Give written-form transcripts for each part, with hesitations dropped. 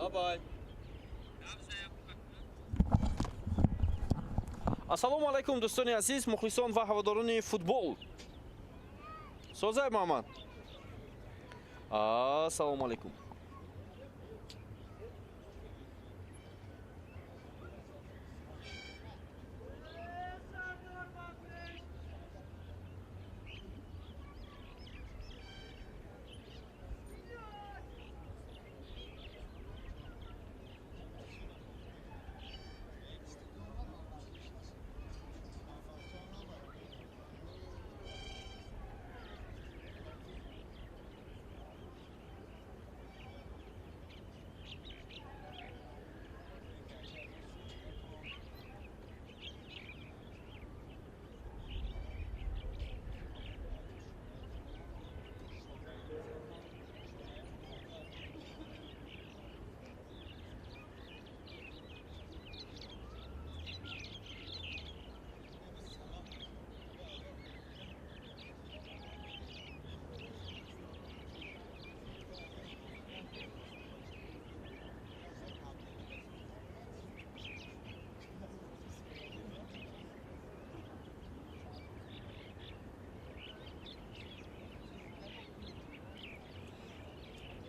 Bye-bye. Ассалому алайкум, дӯстони азиз, мухлисон ва ҳаводорони футбол. Созай, Муҳаммад. Ассалому алайкум.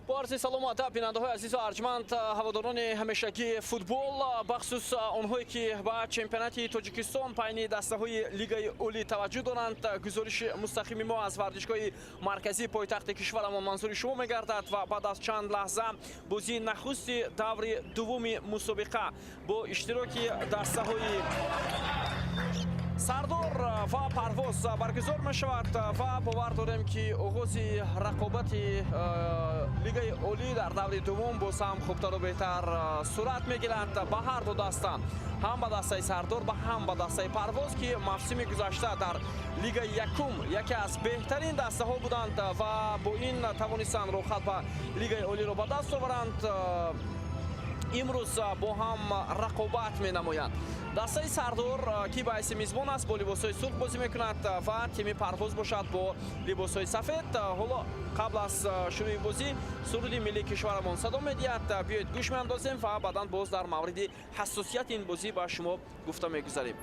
Бо арзи салому адаб, бинандаҳои азизу арҷманд, ҳаводорони ҳамешагии футбол, бахусус онҳое, ки ба чемпионати Тоҷикистон байни дастаҳои Лигаи Олӣ таваҷҷӯҳ доранд. Гузориши мустақими мо аз варзишгоҳи марказии пойтахти кишварамон манзури шумо мегардад ва баъд аз чанд лаҳза бозии нахусти даври дуввуми мусобиқа бо иштироки дастаҳои Сардор ва Парвоз баргузор мешавад ва бовар дорем, ки оғози рақобати Лигаи Олӣ дар даври дуввум боз ҳам хубтару беҳтар сурат мегирад ба ҳар ду даста, ҳам ба дастаи Сардор ва ҳам ба дастаи Парвоз, ки мавсими гузашта дар Лигаи якум яке аз беҳтарин дастаҳо буданд ва бо ин тавонистанд роҳхат ба Лигаи Олиро ба даст оваранд. Имрӯз бо ҳам рақобат менамоянд. Дастаи Сардор, ки ба ҳайси мизбон аст, бо либосҳои сурх бозӣ мекунад ва тими Парвоз бошад, бо либосҳои сафед. Ҳоло қабл аз шурӯи бозӣ суруди миллии кишварамон садо медиҳад. Биёед, гӯш меандозем ва баъдан боз дар мавриди ҳассосияти ин бозӣ ба шумо гуфта мегузарем.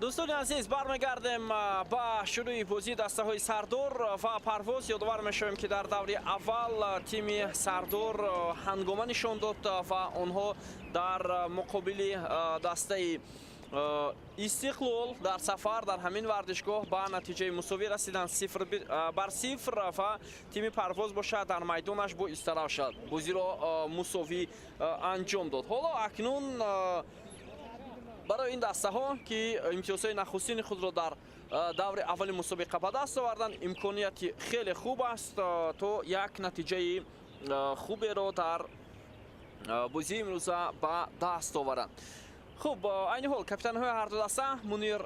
Дӯстони азиз, бармегардем ба шурӯи бозии дастаҳои Сардор ва Парвоз. Ёдовар мешавем, ки дар даври аввал тими Сардор ҳангома нишон дод ва онҳо дар муқобили дастаи Истиқлол дар сафар дар ҳамин варзишгоҳ ба натиҷаи мусовӣ расиданд, 0-0, ва тими Парвоз бошад, дар майдонаш бо Истаравшан бозиро мусовӣ анҷом дод. Ҳоло акнун барои ин дастаҳо, ки имтиёзҳои нахустини худро дар Даври аввали мусобиқа ба даст оварданд. Имконияти хеле хуб аст, то як натиҷаи хуберо дар бозии имрӯза ба даст оваранд. Хуб, айни ҳол капитанҳои ҳарду даста Мунир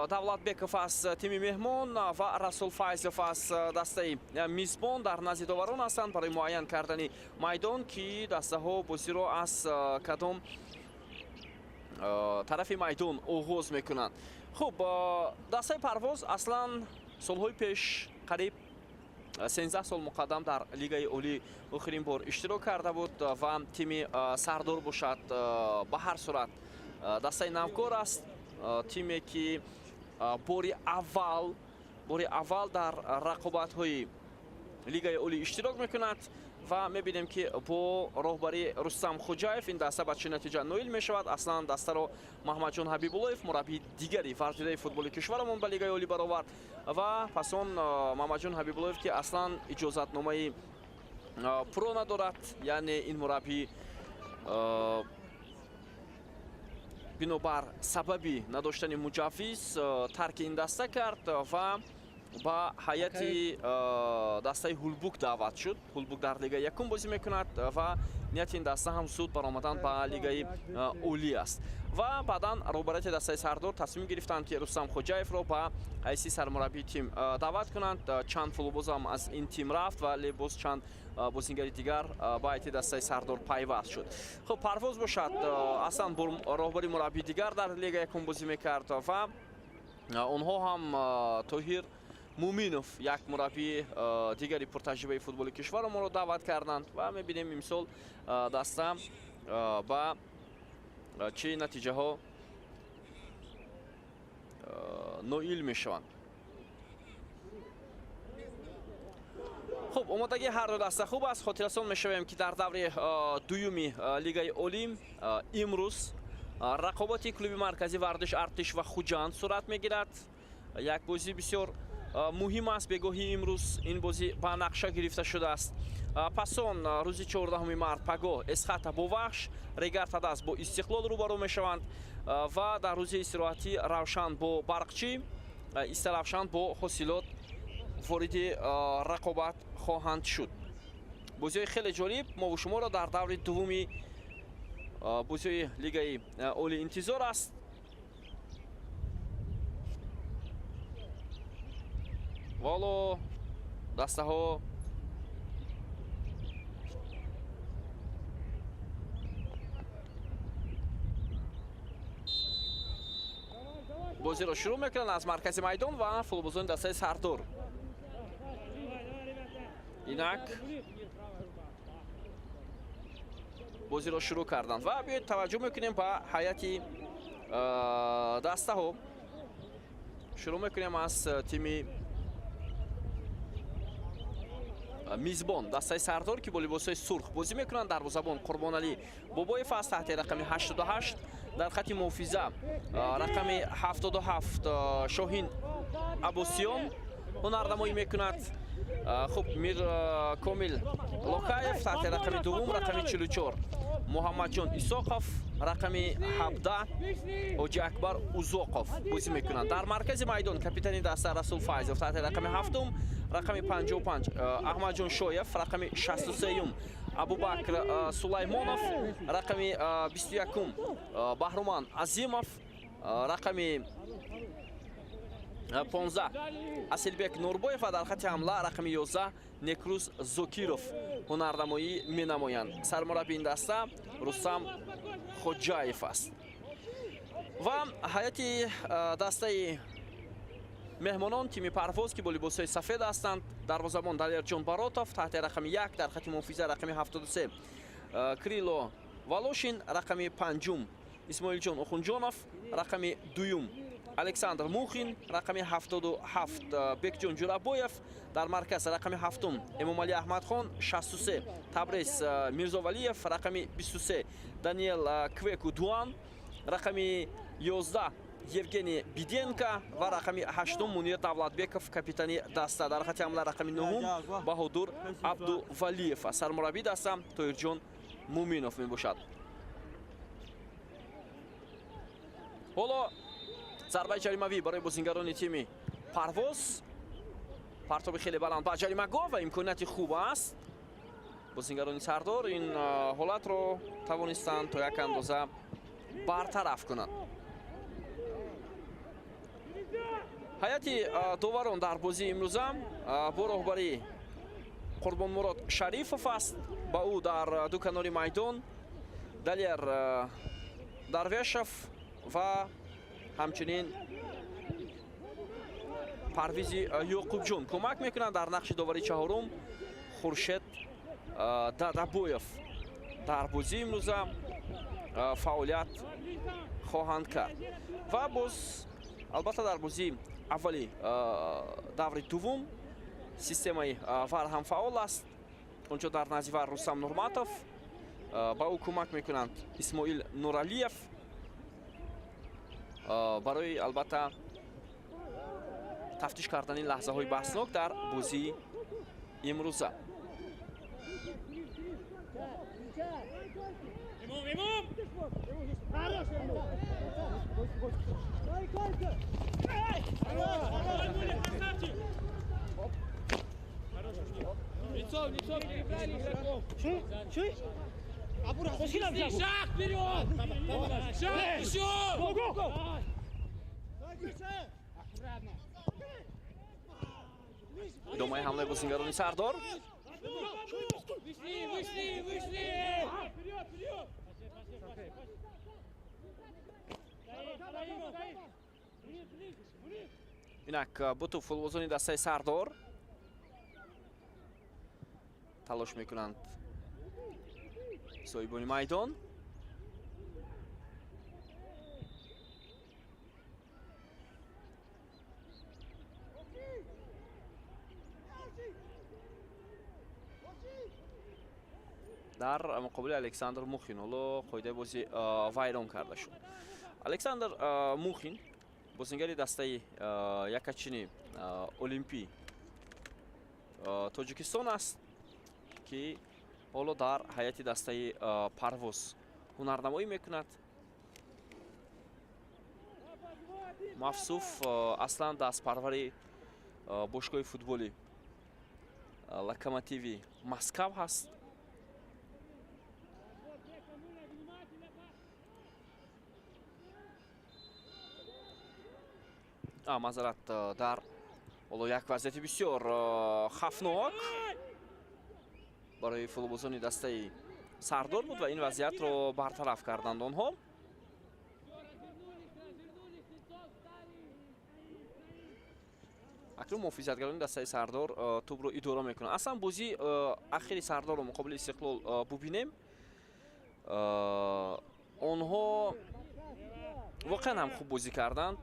Давлатбеков аз тими меҳмон ва Расул Файзов аз дастаи мизбон дар назди доварон ҳастанд барои муайян кардани майдон, ки дастаҳо бозиро аз кадом тарафи майдон оғоз мекунанд. Хуб, дастаи Парвоз аслан солҳои пеш, қариб 13 сол муқаддам, дар Лигаи Олӣ охирин бор иштирок карда буд ва тими Сардор бошад, ба ҳар сурат дастаи навкор аст, тиме ки бори аввал дар рақобатҳои Лигаи Олӣ иштирок мекунад ва мебинем, ки бо роҳбарии Рустам Хуҷаев ин даста ба чӣ натиҷа ноил мешавад. Аслан дастаро Маҳмадҷон Ҳабибуллоев, мураббии дигари варзидаи футболи кишварамон, ба Лигаи Олӣ баровард ва пас он Маҳмадҷон Ҳабибуллоев, ки аслан иҷозатномаи про надорад, яъне ин мураббӣ бинобар сабаби надоштани муҷаввиз тарки ин даста кард ва ба ҳайати дастаи Ҳулбук даъват шуд. Ҳулбук дар Лигаи якум бозӣ мекунад ва нияти ин даста ҳам зуд баромадан ба Лигаи Олӣ аст. Ва баъдан роҳбарияти дастаи Сардор тасмим гирифтанд, ки Рустам Хоҷаевро ба ҳайси сармураббии тим даъват кунанд. Чанд футболбозам аз ин тим рафт, вале боз чанд бозингари дигар ба ҳайати дастаи Сардор пайваст шуд. Хуб, Парвоз бошад, аслан бо роҳбари мураббии дигар дар Лига якум бозӣ мекард ва онҳо ҳам Тоҳир Муминов, як мураббии дигари пуртаҷрибаи футболи кишварро моро даъват карданд ва мебинем, имсол даста ба чӣ натиҷаҳо ноил мешаванд. Хуб, омодагии ҳар ду даста хуб аст. Хотиррасон мешавем, ки дар даври дуюми Лигаи Олӣ имрӯз рақобати клуби марказии варзиш Артиш ва Хуҷанд сурат мегирад. Як бозӣ бисёр муҳим аст. Бегоҳии имрӯз ин бозӣ ба нақша гирифта шудааст. Пас он рӯзи 14 март, пагоҳ, Эсхата бо Вахш, Регар Тадаз бо Истиқлол рӯбарӯ мешаванд ва дар рӯзи истироҳатӣ Равшан бо Барқчӣ, Истаравшан бо Ҳосилот вориди рақобат хоҳанд шуд. Бозиҳои хеле ҷолиб мову шуморо дар даври дуввуми бозиҳои Лигаи Олӣ интизор аст. Ва ҳоло дастаҳо бозиро шурӯъ мекунанд аз маркази майдон ва футболбозони дастаи Сардор инак бозиро шурӯъ карданд. Ва биёед, таваҷҷӯҳ мекунем ба ҳайати дастаҳо. Шурӯъ мекунем аз тими мизбон, дастаи Сардор, ки бо либосҳои сурх бозӣ мекунанд. Дарвозабон Қурбоналӣ Бобоев аст таҳти рақами 88. Дар хати муҳофиза рақами 77 Шоҳин Аббосиён ҳунарнамоӣ мекунад. Хуб, Мир Комил Локаев таҳти рақами дуввум, рақами 44 Муҳаммадҷон Исоқов, рақами 17 Ҳоҷи Акбар Узоқов бозӣ мекунанд. Дар маркази майдон капитани даста Расул Файзов таҳти рақами ҳафтум, рақами 55 Аҳмадҷон Шоев, рақами 63-юм Абубакр Сулаймонов, рақами 21-ум Баҳруман Азимов, рақами 15 Асилбек Нурбоев ва дар хати ҳамла рақами 11 Некрӯз Зокиров ҳунарнамоӣ менамоянд. Сармураббии ин даста Рустам Хоҷаев аст. Ва ҳайати дастаи меҳмонон, тими Парвоз, ки бо либосҳои сафед ҳастанд. Дарвозабон Далерҷон Баротов таҳти рақами 1, дар хати муҳофиза рақами 73 Крило Волошин, рақами панҷум Исмоилҷон Охунҷонов, рақами дуюм Александр Мухин, рақами 77 Бекҷон Ҷурабоев, дар марказ рақами ҳафтум Эмомалӣ Аҳмадхон, 63 Табрез Мирзовалиев, рақами 23 Даниел Квеку Дуан, рақами 11 Евгений Биденко ва рақами ҳаштум Мунир Давлатбеков, капитани даста. Дар хати ҳамла рақами нуҳум Баҳодур Абдувалиев. Сармураббии даста Тоҳирҷон Муминов мебошад. Ҳоло зарбаи ҷаримавӣ барои бозингарони тими Парвоз, партоби хеле баланд ба ҷаримагоҳ ва имконияти хуб аст. Бозингарони Сардор ин ҳолатро тавонистанд то як андоза бартараф кунанд. Ҳайати доварон дар бозии имрӯза бо роҳбарии Қурбонмурод Шарифов аст. Ба ӯ дар ду канори майдон Далер Дарвешов ва ҳамчунин Парвизи Ёқубҷон кӯмак мекунанд. Дар нақши довари чаҳорум Хуршед Дадабоев дар бозии имрӯза фаъолият хоҳанд кард. Ва боз албатта дар бозии аввали даври дуввум системаи ВАР ҳам фаъол аст. Онҷо дар назди ВАР Рустам Нурматов, ба ӯ кӯмак мекунанд Исмоил Нуралиев барои албатта тафтиш кардани лаҳзаҳои баҳснок дар бозии имрӯза. Шаг вперед! Шаг еще! Идомаи ҳамлаи бозингарони Сардор. Вышли, вышли, вышли! Вперед, вперед! Инак буту футболбозони дастаи Сардор талош мекунанд соҳибони майдон. Дар муқобили Александр Мухин ҳоло қоидаи бозӣ вайрон карда шуд. Александр Мухин бозингари дастаи якачини Олимпӣ Тоҷикистон аст, ки ҳоло дар ҳайати дастаи Парвоз ҳунарнамоӣ мекунад. Мавсуф аслан дастпарвари бошгоҳи футболи Локомотиви Москав ҳаст. Мазарат, дар ҳоло як вазъияти бисёр хафнок барои футболбозони дастаи Сардор буд ва ин вазъиятро бартараф карданд онҳо. Акнун муҳофизатгарони дастаи Сардор тӯбро идора мекунанд. Аслан бозии ахири Сардорро муқобили Истиқлол бубинем, онҳо воқеан ҳам хуб бозӣ карданд.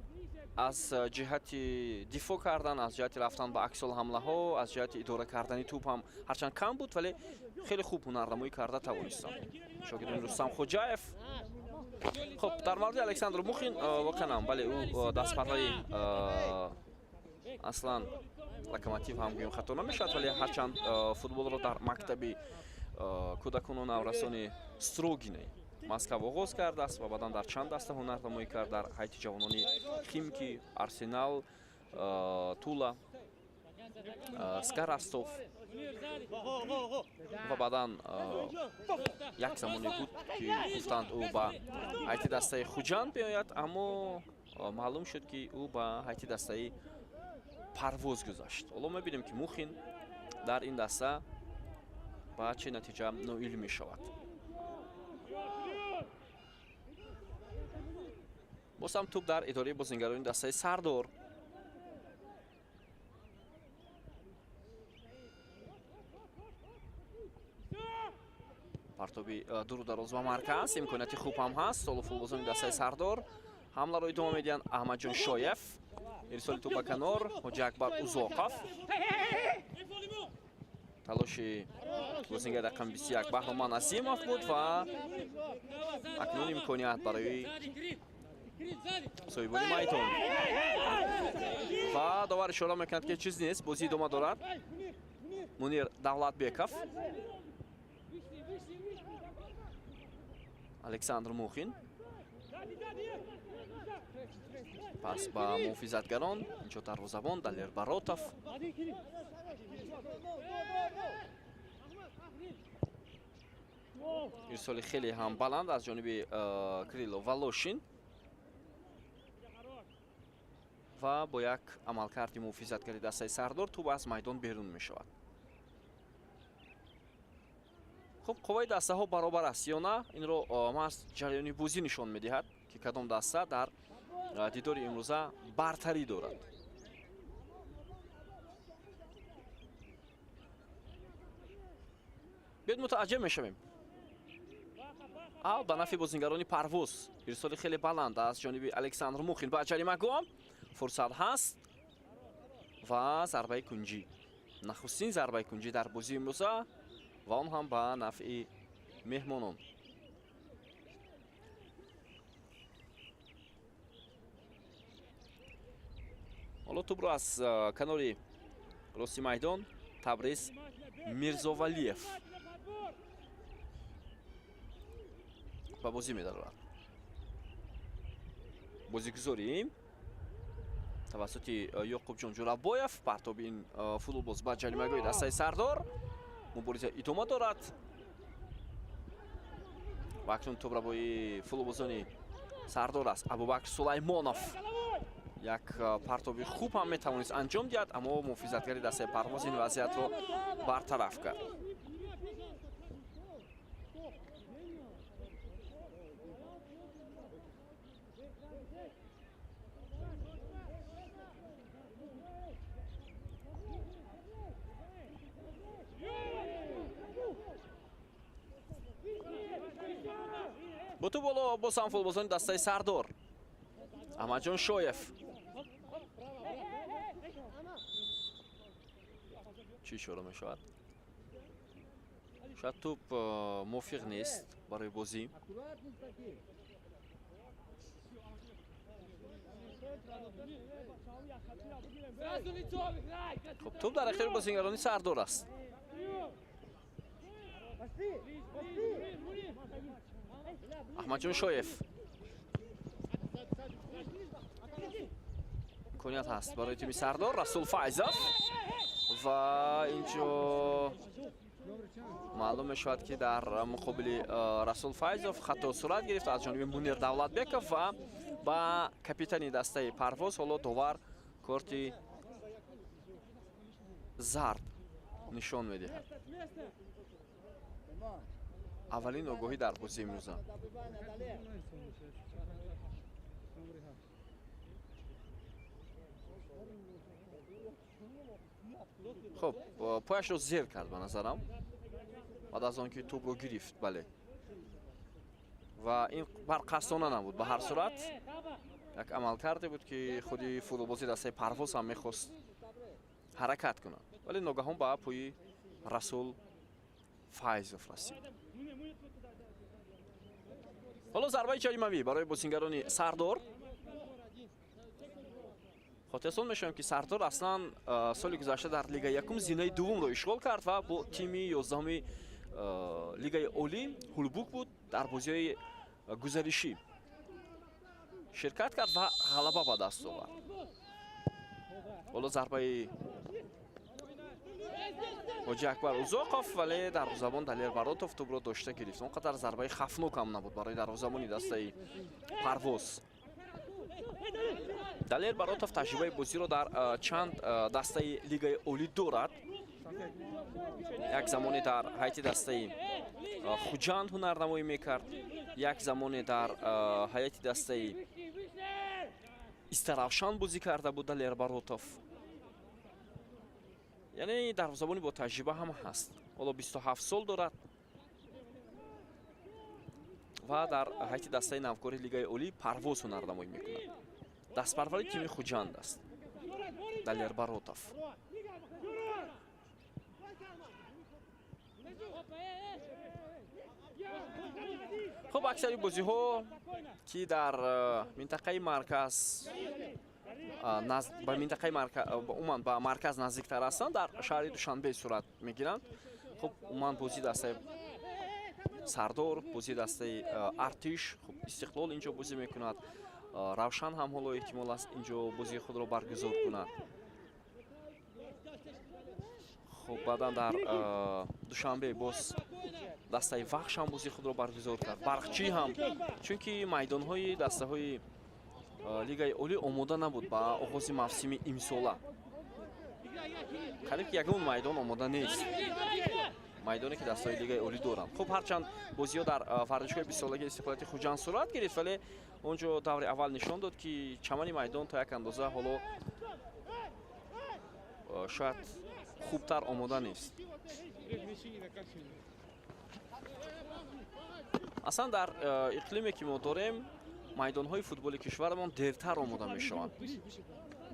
Аз ҷиҳати дифоъ кардан, аз ҷиҳати рафтан ба аксол ҳамлаҳо, аз ҷиҳати идора кардани тӯб ҳам ҳарчанд кам буд, вале хеле хуб ҳунарнамоӣ карда тавонистанд шогирдони Рустам Хоҷаев. Хуб, дар мавриди Александр Мухин воқеан ҳам бале, ӯ дастпарвари аслан Локомотив ҳам гӯем хато намешавад, вале ҳарчанд футболро дар мактаби кӯдакону наврасони Строгине Москав оғоз кардааст ва баъдан дар чанд даста ҳунарнамоӣ кард дар ҳайати ҷавонони Химки, Арсенал, Тула, СКА Ростов ва баъдан як замоне буд, ки гуфтанд ӯ ба ҳайати дастаи Хуҷанд меояд, аммо маълум шуд, ки ӯ ба ҳайати дастаи Парвоз гузашт. Ҳоло мебинем, ки Мухин дар ин даста ба чӣ натиҷа ноил мешавад. Боз ҳам тӯб дар идораи бозингарони дастаи Сардор. Партоби дуру дароз ба марказ, имконияти хуб ҳам ҳаст. Ҳоло футболбозони дастаи Сардор ҳамларо идома медиҳанд. Аҳмадҷон Шоев, ирсоли тӯб ба канор, Ҳоҷи Акбар Узоқов. Талоши бозингари рақами 21 Баҳроман Азимов буд ва акнун имконият барои соҳибони майдон. Ва довар ишора мекунад, ки чиз нест, бозӣ идома дорад. Мунир Давлатбеков, Александр Мухин. Пас ба муҳофизатгарон, инҷо дарвозабон Далер Баротов. Ирсоли хеле ҳам баланд аз ҷониби Крило Волошин ва бо як амалкарди муҳофизатгари дастаи Сардор тӯб аз майдон берун мешавад. Хуб, қувваи дастаҳо баробар аст ё на, инро маҳз ҷараёни бозӣ нишон медиҳад, ки кадом даста дар дидори имрӯза бартарӣ дорад. Биёед мутааҷҷаб мешавем. Ба нафъи бозингарони Парвоз ирсоли хеле баланд аз ҷониби Александр Мухин ба ҷаримагоҳ. Фурсат ҳаст ва зарбаи кунҷӣ. Нахустин зарбаи кунҷӣ дар бозии имрӯза ва он ҳам ба нафъи меҳмонон. Ҳоло тӯбро аз канори рости майдон Табриз Мирзовалиев ба бозӣ медарорад. Бозигузорӣ тавассути Ёқубҷон Ҷурабоев. Партоби ин футболбоз ба ҷаримагоҳи дастаи Сардор. Мубориза идома дорад ва акнун тӯбрабои футболбозони Сардор аст Абубакр Сулаймонов. Як партоби хуб ҳам метавонист анҷом диҳад, аммо муҳофизатгари дастаи Парвоз ин вазъиятро бартараф кард. Бо тӯб боло боз ҳам футболбозони дастаи Сардор. Аҳмадҷон Шоев. Чӣ ишора мешавад? Шояд тӯб мувофиқ нест барои бозӣ. Хуб, тӯб дар ихтиёри бозингарони Сардор аст. Аҳмадҷон Шоев. Имконият ҳаст барои тими Сардор. Расул Файзов ва инҷо маълум мешавад, ки дар муқобили Расул Файзов хато сурат гирифт аз ҷониби Мунир Давлатбеков ва ба капитани дастаи Парвоз ҳоло довар корти зард нишон медиҳад. Аввалин огоҳӣ дар бозии имрӯза. Хуб, пояшро зер кард ба назарам баъд аз он ки тӯбро гирифт, бале. Ва ин барқасдона набуд, ба ҳар сурат як амалкарде буд, ки худи футболбози дастаи Парвоз ҳам мехост ҳаракат кунад, вале ногаҳон ба пӯи Расул Файзов расид. Ҳоло зарбаи ҷаримавӣ барои бозингарони Сардор. Хотиррасон мешавем, ки Сардор аслан соли гузашта дар Лигаи якум зинаи дуввумро ишғол кард ва бо тими 11-уми Лигаи Олӣ Ҳулбук буд дар бозиҳои гузаришӣ ширкат кард ва ғалаба ба даст овард. Ҳоло зарбаи Ҳоҷи Акбар Узоқов, вале дарвозабон Далер Баротов тӯбро дошта гирифт. Он қадар зарбаи хафнок ҳам набуд барои дарвозабони дастаи Парвоз. Далер Баротов таҷрибаи бозиро дар чанд дастаи Лигаи Олӣ дорад. Як замоне дар ҳайати дастаи Хуҷанд ҳунарнамоӣ мекард, як замоне дар ҳайати дастаи Истаравшан бозӣ карда буд Далер Баротов. Яъне дарвозабони бо таҷриба ҳам ҳаст. Ҳоло 27 сол дорад ва дар ҳайати дастаи навкори Лигаи Олӣ Парвоз ҳунарнамоӣ мекунад. Дастпарвари тими Хуҷанд аст Далер Баротов. Хуб, аксари бозиҳо, ки дар минтақаи марказ ба минтақаи умуман ба марказ наздиктар ҳастанд, дар шаҳри Душанбе сурат мегиранд. Хуб, умуман бозии дастаи Сардор, бозии дастаи Артиш. Хуб, Истиқлол инҷо бозӣ мекунад. Равшан ҳам ҳоло эҳтимол аст инҷо бозии худро баргузор кунад. Хуб, баъдан дар Душанбе боз дастаи Вахш ҳам бозии худро баргузор кард, Барқчӣ ҳам, чунки майдонҳои дастаҳои Лигаи Олӣ омода набуд ба оғози мавсими имсола. Қариб ки ягон майдон омода нест, майдоне ки дастаҳои Лигаи Олӣ доранд. Хуб, ҳарчанд бозиҳо дар варзишгоҳи бистсолагии Истиқлолияти Хуҷанд сурат гирифт, вале он ҷо даври аввал нишон дод, ки чамани майдон то як андоза ҳоло шояд хубтар омода нест. Аслан дар иқлиме ки мо дорем, майдонҳои футболи кишварамон дертар омода мешаванд,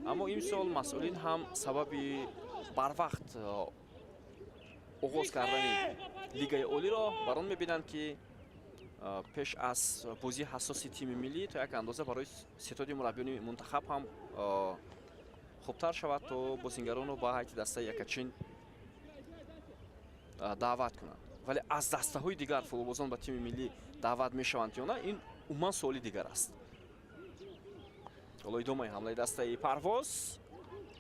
аммо имсол масъулин ҳам сабаби барвақт оғоз кардани Лигаи Олиро бар он мебинанд, ки пеш аз бозии ҳассоси тими миллӣ то як андоза барои ситоди мураббиёни мунтахаб ҳам хубтар шавад, то бозингаронро ба ҳайати дастаи якачин даъват кунанд. Вале аз дастаҳои дигар футболбозон ба тими миллӣ даъват мешаванд ё на, ин умуман суоли дигар аст. Ҳоло идомаи ҳамлаи дастаи Парвоз.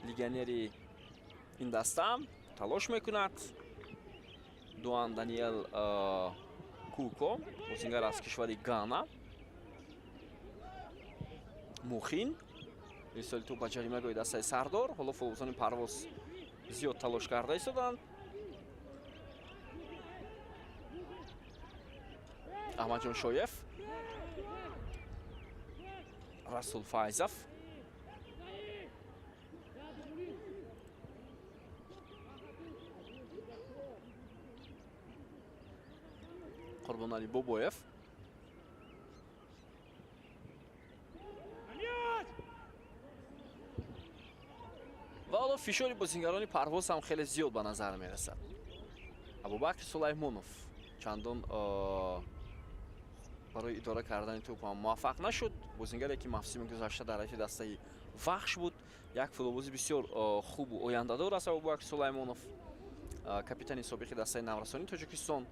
Легионери ин даста талош мекунад. Дуан Даниэл Куко, бозингар аз кишвари Гана. Мухин ирсоли тӯб ба ҷаримагоҳи дастаи Сардор. Ҳоло футболбозони Парвоз зиёд талош карда истоданд. Аҳмадҷон Шоев, Расул Файзов, Қурбонали Бобоев. Ва ҳоло фишори бозингарони Парвоз ҳам хеле зиёд ба назар мерасад. Абубакр Сулаймонов чандон барои идора кардани тӯб ҳам муваффақ нашуд. Бозингаре ки мавсими гузашта дар ҳайати дастаи Вахш буд, як футболбози бисёр хубу ояндадор аст Абубакр Сулаймонов, капитани собиқи дастаи наврасони Тоҷикистон.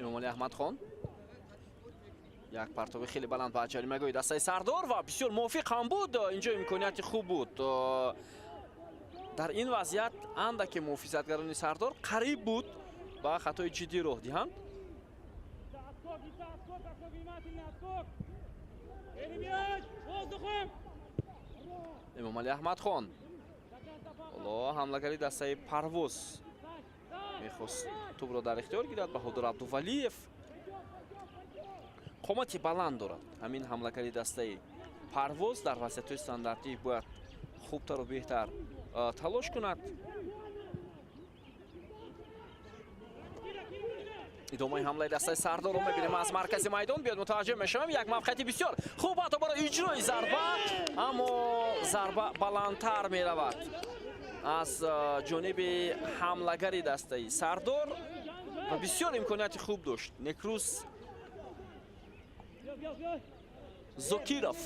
Эмомалӣ Аҳмадхон, як партоби хеле баланд ба ҷаримагоҳи дастаи Сардор ва бисёр мувофиқ ҳам буд. Инҷо имконияти хуб буд. Дар ин вазъият андаке муҳофизатгарони Сардор қариб буд ба хатои ҷиддӣ роҳ диҳанд. Эмомалӣ Аҳмадхон, ҳоло ҳамлагари дастаи Парвоз мехост тӯбро дар ихтиёр гирад. Баҳодур Абдувалиев қомати баланд дорад. Ҳамин ҳамлагари дастаи Парвоз дар вазъиятҳои стандартӣ бояд хубтару беҳтар талош кунад. Идомаи ҳамлаи дастаи Сардорро мебинем аз маркази майдон. Биёд мутаваҷҷеҳ мешавем, як мавқеияти бисёр хуб ҳатто барои иҷрои зарба, аммо зарба баландтар меравад аз ҷониби ҳамлагари дастаи Сардор ва бисёр имконияти хуб дошт Некрус Зокиров.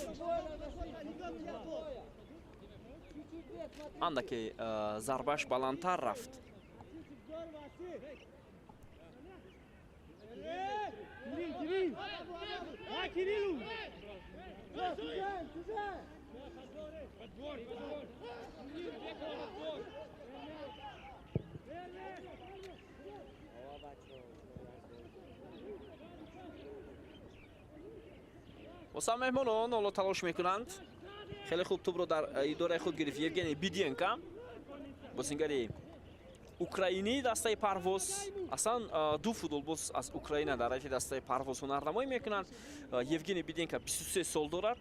Андаке зарбааш баландтар рафт. Боса меҳмонон ҳоло талош мекунанд. Хеле хуб тӯбро дар идораи худ гирифт Евгений Биденко, бозингари украинии дастаи Парвоз. Аслан ду футболбоз аз Украина дар ҳайати дастаи Парвоз ҳунарнамоӣ мекунанд. Евгений Биденко 23 сол дорад,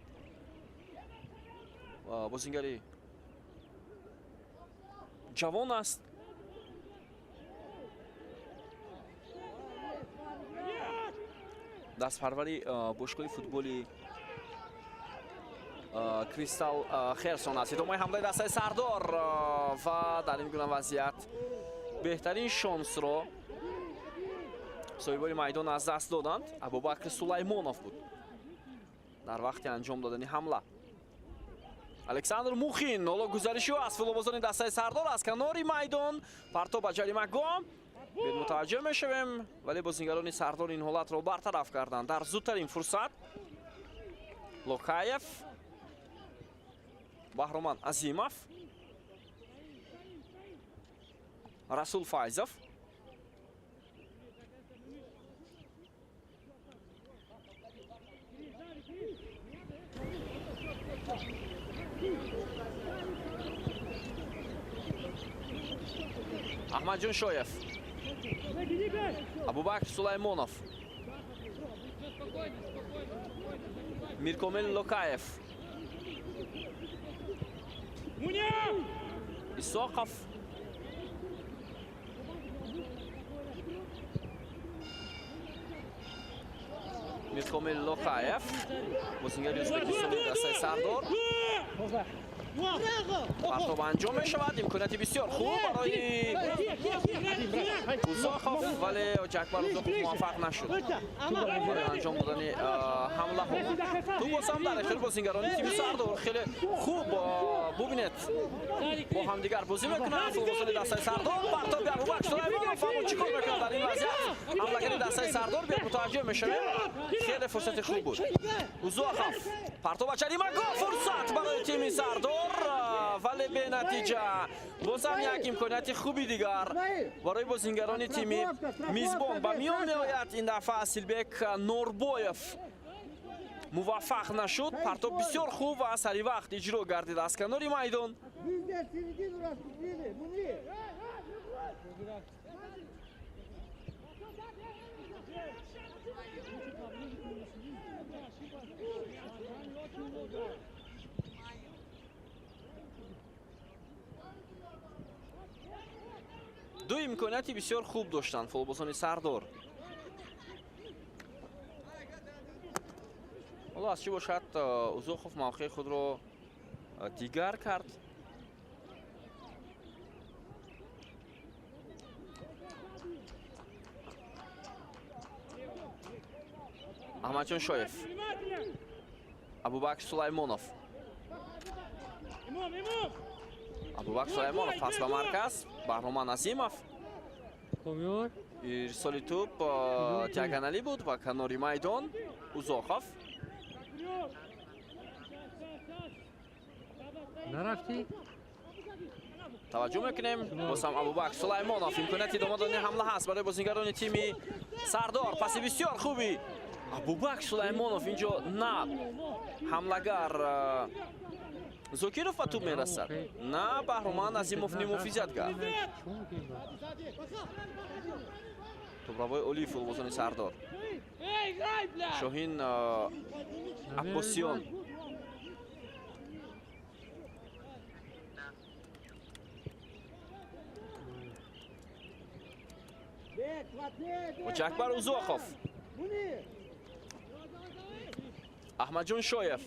бозингари ҷавон аст. Дастпарвари бошгоҳи футболи Кристал Херсон аст. Идомаи ҳамлаи дастаи Сардор ва дар ин гуна вазъият Беҳтарин шонсро соҳибони майдон аз даст доданд. Абубакр Сулаймонов буд дар вақти анҷом додани ҳамла. Александр Мухин, ҳоло гузариши ӯ аз футболбозони дастаи Сардор аз канори майдон, партоб ба ҷаримагоҳ. Бед мутаваҷҷӯҳ мешавем, вале бозингарони Сардор ин ҳолатро бартараф карданд дар зудтарин фурсат. Локаев, Баҳроман Азимов, Расул Файзов. Аҳмадҷон Шоев, Абубакр Сулаймонов, Миркомил Локаев, Исоқов, Миркомил Локаев, бозингари ӯзбекистони дастаи Сардор. Партоб анҷом мешавад, имконияти бисёр хуб барои Узоқов, вале Ҳоҷиакбар Узоқов муваффақ нашуд барои анҷом додани ҳамлаҳо. Тӯб боз ҳам дар ихтиёри бозингарони тими Сардор. Хеле хуб, бубинед, бо ҳамдигар бозӣ мекунанд футболбозони дастаи Сардор. Партоби Абубакр Сулаймонов, аммо чӣ кор мекунад дар ин вазъият ҳамлагари дастаи Сардор? Биёд мутаваҷҷӯҳ мешавем, хеле фурсати хуб буд. Узоқов, партоб ба ҷаримагоҳ, фурсат барои тими Сардор, вале бенатиҷа. Бозам як имконияти хуби дигар барои бозингарони тими мизбон ба миён меояд. Ин дафъа Асилбек Норбоев муваффақ нашуд. Партоб бисёр хуб ва саривақт иҷро гардид аз канори майдон. Ду имконияти бисёр хуб доштанд футболбозони Сардор. Ҳоло аз чӣ бошад, Узоқов мавқеи худро дигар кард. Аҳмадҷон Шоев, Абубакр Сулаймонов, Абубакр Сулаймонов пас ба марказ, Баҳроман Азимов. Ирсоли тӯб диагоналӣ буд ба канори майдон. Узоқов. Нарафтӣ? Таваҷҷӯҳ мекунем, боз ҳам Абубакр Сулаймонов, имконияти идома додани ҳамла ҳаст барои бозингарони тими Сардор. Паси бисёр хуби Абубакр Сулаймонов, инҷо на ҳамлагар Зокиров ба тӯб мерасад, на Баҳроман Азимов нимуҳофизатгар. Тӯбравои олии футболбозони Сардор. Шоҳин Аббосиён. Ҳоҷиакбар Узоқов, Аҳмадҷон Шоев,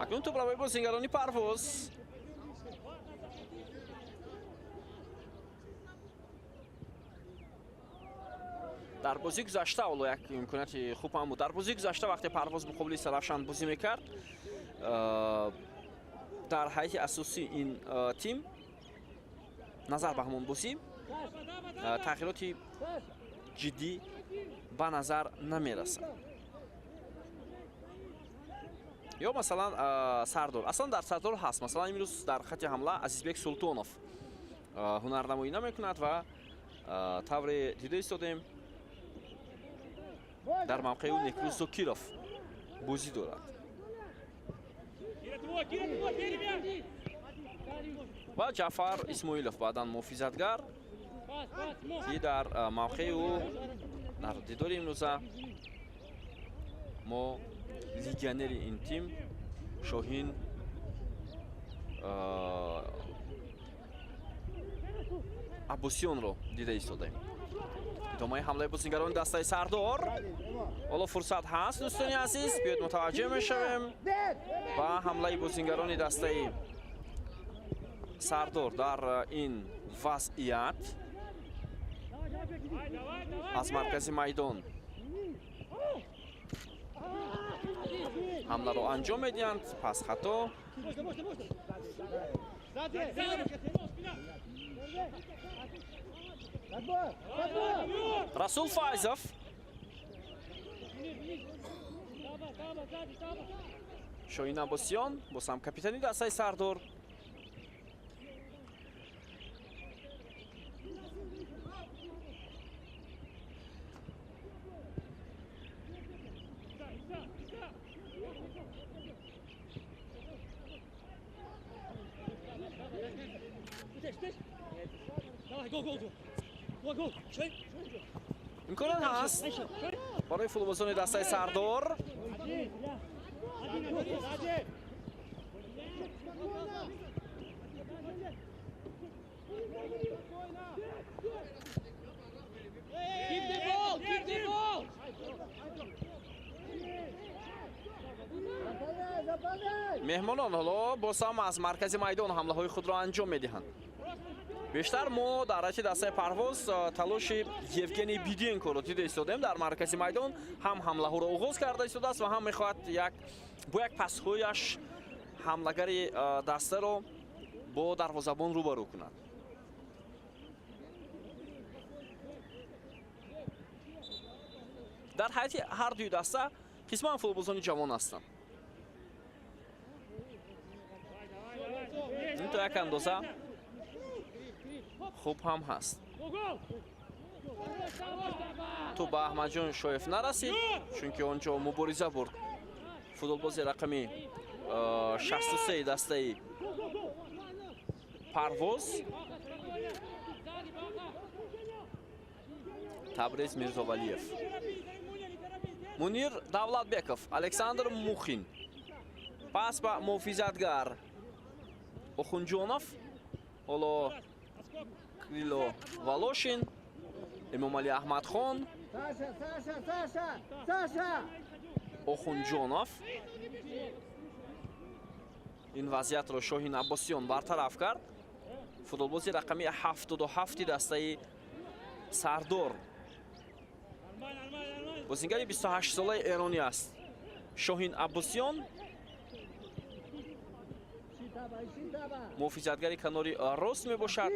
Акнун тӯбравои бозингарони Парвоз. Дар бозӣ гузашта ҳоло як имконияти хуб ҳам буд. Дар бозӣ гузашта вақте Парвоз муқобили Сарафшан бозӣ мекард, дар ҳайати асосии ин тим назар ба ҳамон бозӣ тағйироти ҷиддӣ ба назар намерасад. Ё масалан Сардор, аслан дар Сардор ҳаст, масалан имрӯз дар хати ҳамла Азизбек Султонов ҳунарнамоӣ намекунад ва тавре дида истодем, дар мавқеи ӯ Некрӯз Зокиров бозӣ дорад. Ва Ҷаъфар Исмоилов баъдан муҳофизатгар. Ки дар мавқеи ӯ дар дидори имрӯза мо легионери ин тим Шоҳин Аббосиёнро дида истодаем. Идомаи ҳамлаи бозингарони дастаи Сардор. Ҳоло фурсат ҳаст, дӯстони азиз, биёед мутаваҷҷеҳ мешавем ба ҳамлаи бозингарони дастаи Сардор дар ин вазъият. Аз маркази майдон ҳамларо анҷом медиҳанд, пас хато. Расул Файзов. Шоҳин Аббосиён боз ҳам капитани дастаи Сардор. Имконот ҳаст барои футболбозони дастаи Сардор. Меҳмонон ҳоло боз ҳам аз маркази майдон ҳамлаҳои худро анҷом медиҳанд. Бештар мо дар ҳайати дастаи Парвоз талоши Евгений Биденкоро дида истодем. Дар маркази майдон ҳам ҳамлаҳоро оғоз карда истодааст ва ҳам мехоҳад бо як пасҳояш ҳамлагари дастаро бо дарвозабон рӯбарӯ кунад. Дар ҳайати ҳар дуи даста қисман футболбозони ҷавон ҳастанд. Ин то як андоза хуб ҳам ҳаст. Тӯб ба Аҳмадҷон Шоев нарасид, чунки он ҷо мубориза бурд футболбози рақами 63 дастаи Парвоз Табриз Мирзовалиев. Мунир Давлатбеков, Александр Мухин. Пас ба муҳофизатгар Охунҷонов, ҳоло Крило Волошин, Эмомалӣ Аҳмадхон, Охунҷонов. Ин вазъиятро Шоҳин Аббосиён бартараф кард. Футболбози рақами 77 дастаи Сардор, бозингари 28-солаи эронӣ аст. Шоҳин Аббосиён муҳофизатгари канори рост мебошад.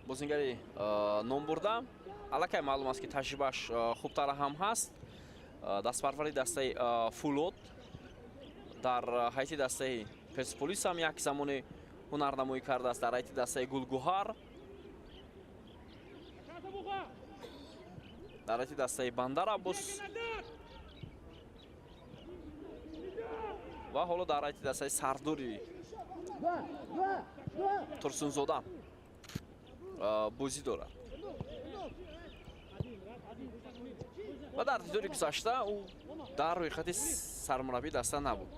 Бозингари номбурда аллакай маълум аст, ки таҷрибааш хубтара ҳам ҳаст. Дастпарвари дастаи Фулод, дар ҳайати дастаи Персполис ҳам як замоне ҳунарнамоӣ кардааст, дар ҳайати дастаи Гулгуҳар, дар ҳайати дастаи Бандар Аббос ва ҳоло дар ҳайати дастаи Сардори Турсунзода бозӣ дорад. Ва дар дидори гузашта ӯ дар рӯйхати сармураббии даста набуд.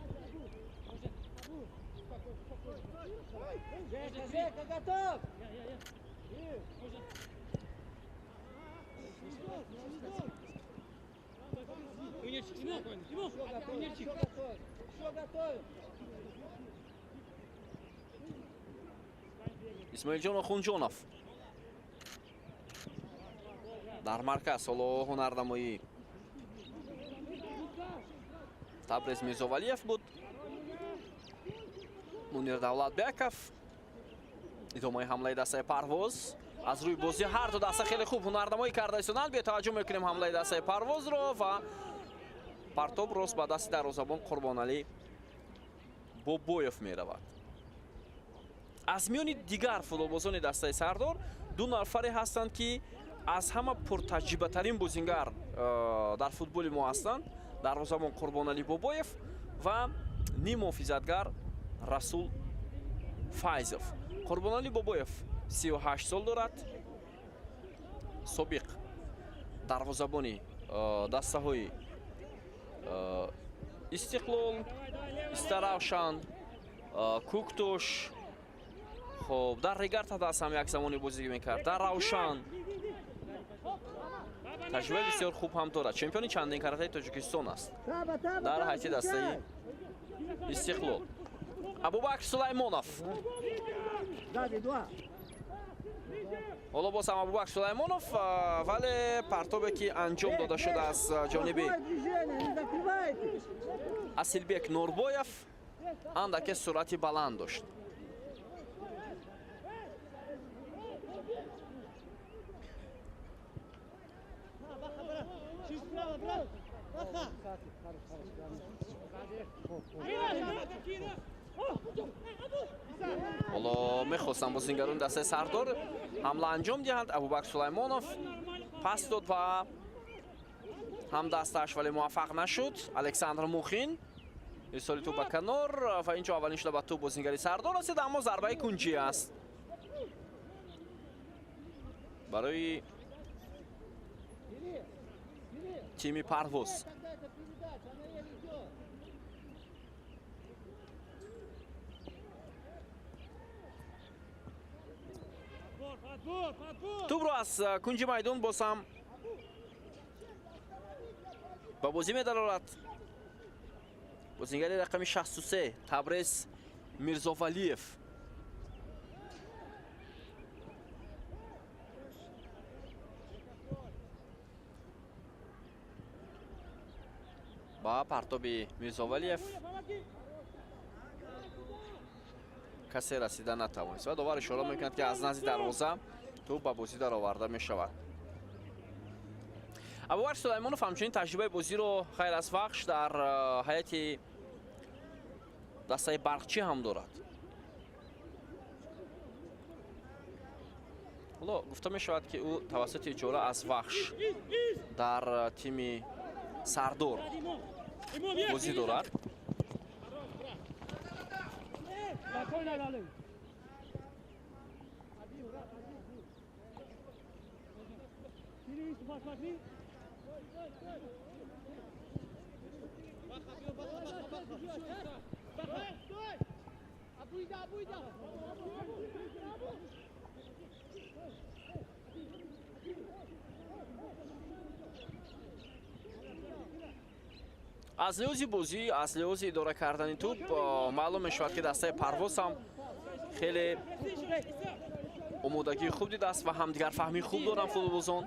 Исмоилҷон Охунҷонов дар марказ, ҳоло ҳунарнамоӣ Табриз Мирзовалиев буд. Мунир Давлатбеков. Идомаи ҳамлаи дастаи Парвоз. Аз рӯи бозӣ ҳар ду даста хеле хуб ҳунарнамоӣ карда истоданд. Бетаваҷҷӯҳ мекунем ҳамлаи дастаи Парвозро ва партоб рост ба дасти дарвозабон Қурбоналӣ Бобоев меравад. Аз миёни дигар футболбозони дастаи Сардор ду нафаре ҳастанд, ки аз ҳама пуртаҷрибатарин бозингар дар футболи мо ҳастанд. Дарвозабон Қурбоналӣ Бобоев ва ниммуҳофизатгар Расул Файзов. Қурбоналӣ Бобоев 38 сол дорад, собиқ дарвозабони дастаҳои Истиқлол, Истаравшан, Куктуш. Хоб, дар Регар-ТадАЗ ҳам як замоне бозӣ мекард, дар Равшан. Таҷрибаи бисёр хуб ҳам дорад, чемпиони чандин каратаи Тоҷикистон аст дар ҳайати дастаи Истиқлол. Абубакр Сулаймонов. Ҳоло боз ҳам Абубакр Сулаймонов, вале партобе ки анҷом дода шуд аз ҷониби Асилбек Нурбоев, андаке суръати баланд дошт. Ҳоло мехостанд бозингарони дастаи Сардор ҳамла анҷом диҳанд. Абубакр Сулаймонов пас дод ва ҳам дастааш, вале муваффақ нашуд. Александр Мухин, ирсоли тӯб ба канор ва инҷо аввалин шуда ба тӯб бозингари Сардор расид, аммо зарбаи кунҷӣ аст барои тими Парвоз. Тӯбро аз кунҷи майдон боз ҳам ба бозӣ медарорад бозингари рақами 63 Табрез Мирзовалиев. Ба партоби Мирзовалиев касе расида натавонист ва довар ишора мекунад, ки аз назди дарвоза тӯб ба бозӣ дароварда мешавад. Абубакр Сулаймонов ҳамчунин таҷрибаи бозиро хайр аз Вахш дар ҳайати дастаи Барқчӣ ҳам дорад. Ҳоло гуфта мешавад, ки ӯ тавассути иҷора аз Вахш дар тими Сардор бозӣ дорад. Аз лиҳози бозӣ, аз лиҳози идора кардани тӯб маълум мешавад, ки дастаи Парвоз ҳам хеле омодагии хуб дидааст ва ҳамдигарфаҳмии хуб доранд футболбозон.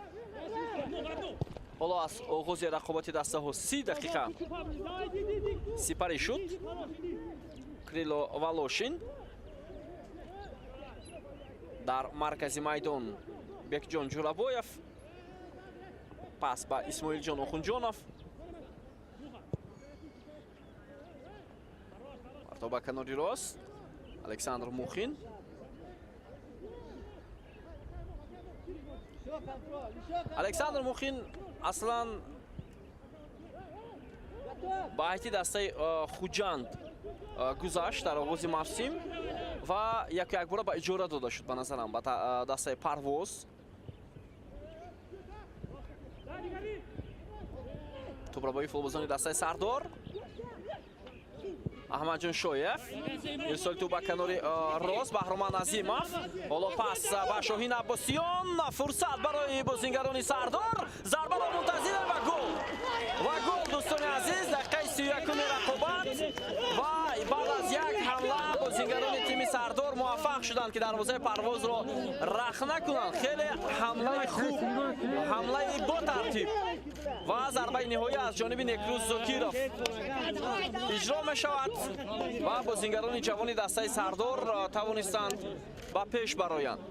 Ҳоло аз оғози рақобати дастаҳо 30 дақиқа сипарӣ шуд. Крило Волошин, дар маркази майдон Бекҷон Ҷурабоев, пас ба Исмоилҷон Охунҷонов. Партоб ба канори рост, Александр Мухин. Александр Мухин аслан ба ҳайати дастаи Хуҷанд гузашт дар оғози мавсим ва яку якбора ба иҷора дода шуд, ба назарам, ба дастаи Парвоз. Тӯбрабои футболбозони дастаи Сардор. Аҳмадҷон Шоев, ирсоли тӯб ба канори рост, Баҳроман Азимов. Ҳоло пас ба Шоҳин Аббосиён, фурсат барои бозингарони Сардор, зарбаро мунтазир ва гол. Ва гол, дӯстони азиз, дақиқаи 31-уми рақобат ва баъд аз як ҳамла бозингарони тими Сардор муваффақ шуданд, ки дарвозаи Парвозро рахна кунанд. Хеле ҳамлаи хуб, ҳамлаи бо тартиб ва зарбаи ниҳоӣ аз ҷониби Некрӯз Зокиров иҷро мешавад ва бозингарони ҷавони дастаи Сардор тавонистанд ба пеш бароянд.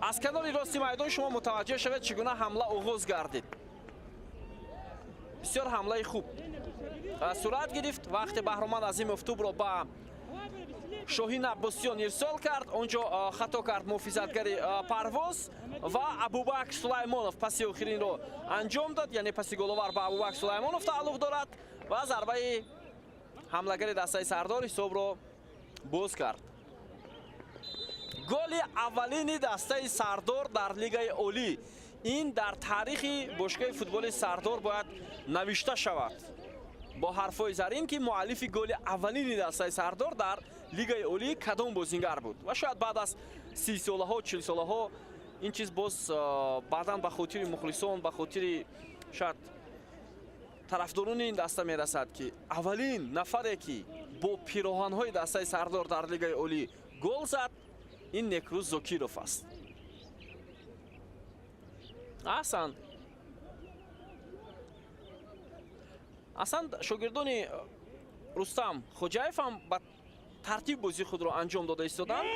Аз канори рости майдон шумо мутаваҷҷеҳ шавед, чӣ гуна ҳамла оғоз гардид. Бисёр ҳамлаи хуб сурат гирифт. Вақте Баҳроманд Азимов тӯбро ба Шоҳин Аббосиён ирсол кард, онҷо хато кард муҳофизатгари Парвоз ва Абубакр Сулаймонов паси охиринро анҷом дод, яъне паси головар ба Абубакр Сулаймонов тааллуқ дорад ва зарбаи ҳамлагари дастаи Сардор ҳисобро боз кард. Голи аввалини дастаи Сардор дар Лигаи Олӣ. Ин дар таърихи бошгоҳи футболи Сардор бояд навишта шавад бо ҳарфҳои зарин, ки муаллифи голи аввалини дастаи Сардор дар Лигаи Олӣ кадом бозингар буд. Ва шояд баъд аз 30 солаҳо, 40 солаҳо ин чиз боз баъдан ба хотири мухлисон, ба хотири шояд тарафдорони ин даста мерасад, ки аввалин нафаре, ки бо пироҳанҳои дастаи Сардор дар Лигаи Олӣ гол зад, ин Некрӯз Зокиров аст. Аҳсан, аслан шогирдони Рустам Хоҷаев ҳам ба тартиб бозии худро анҷом дода истоданд.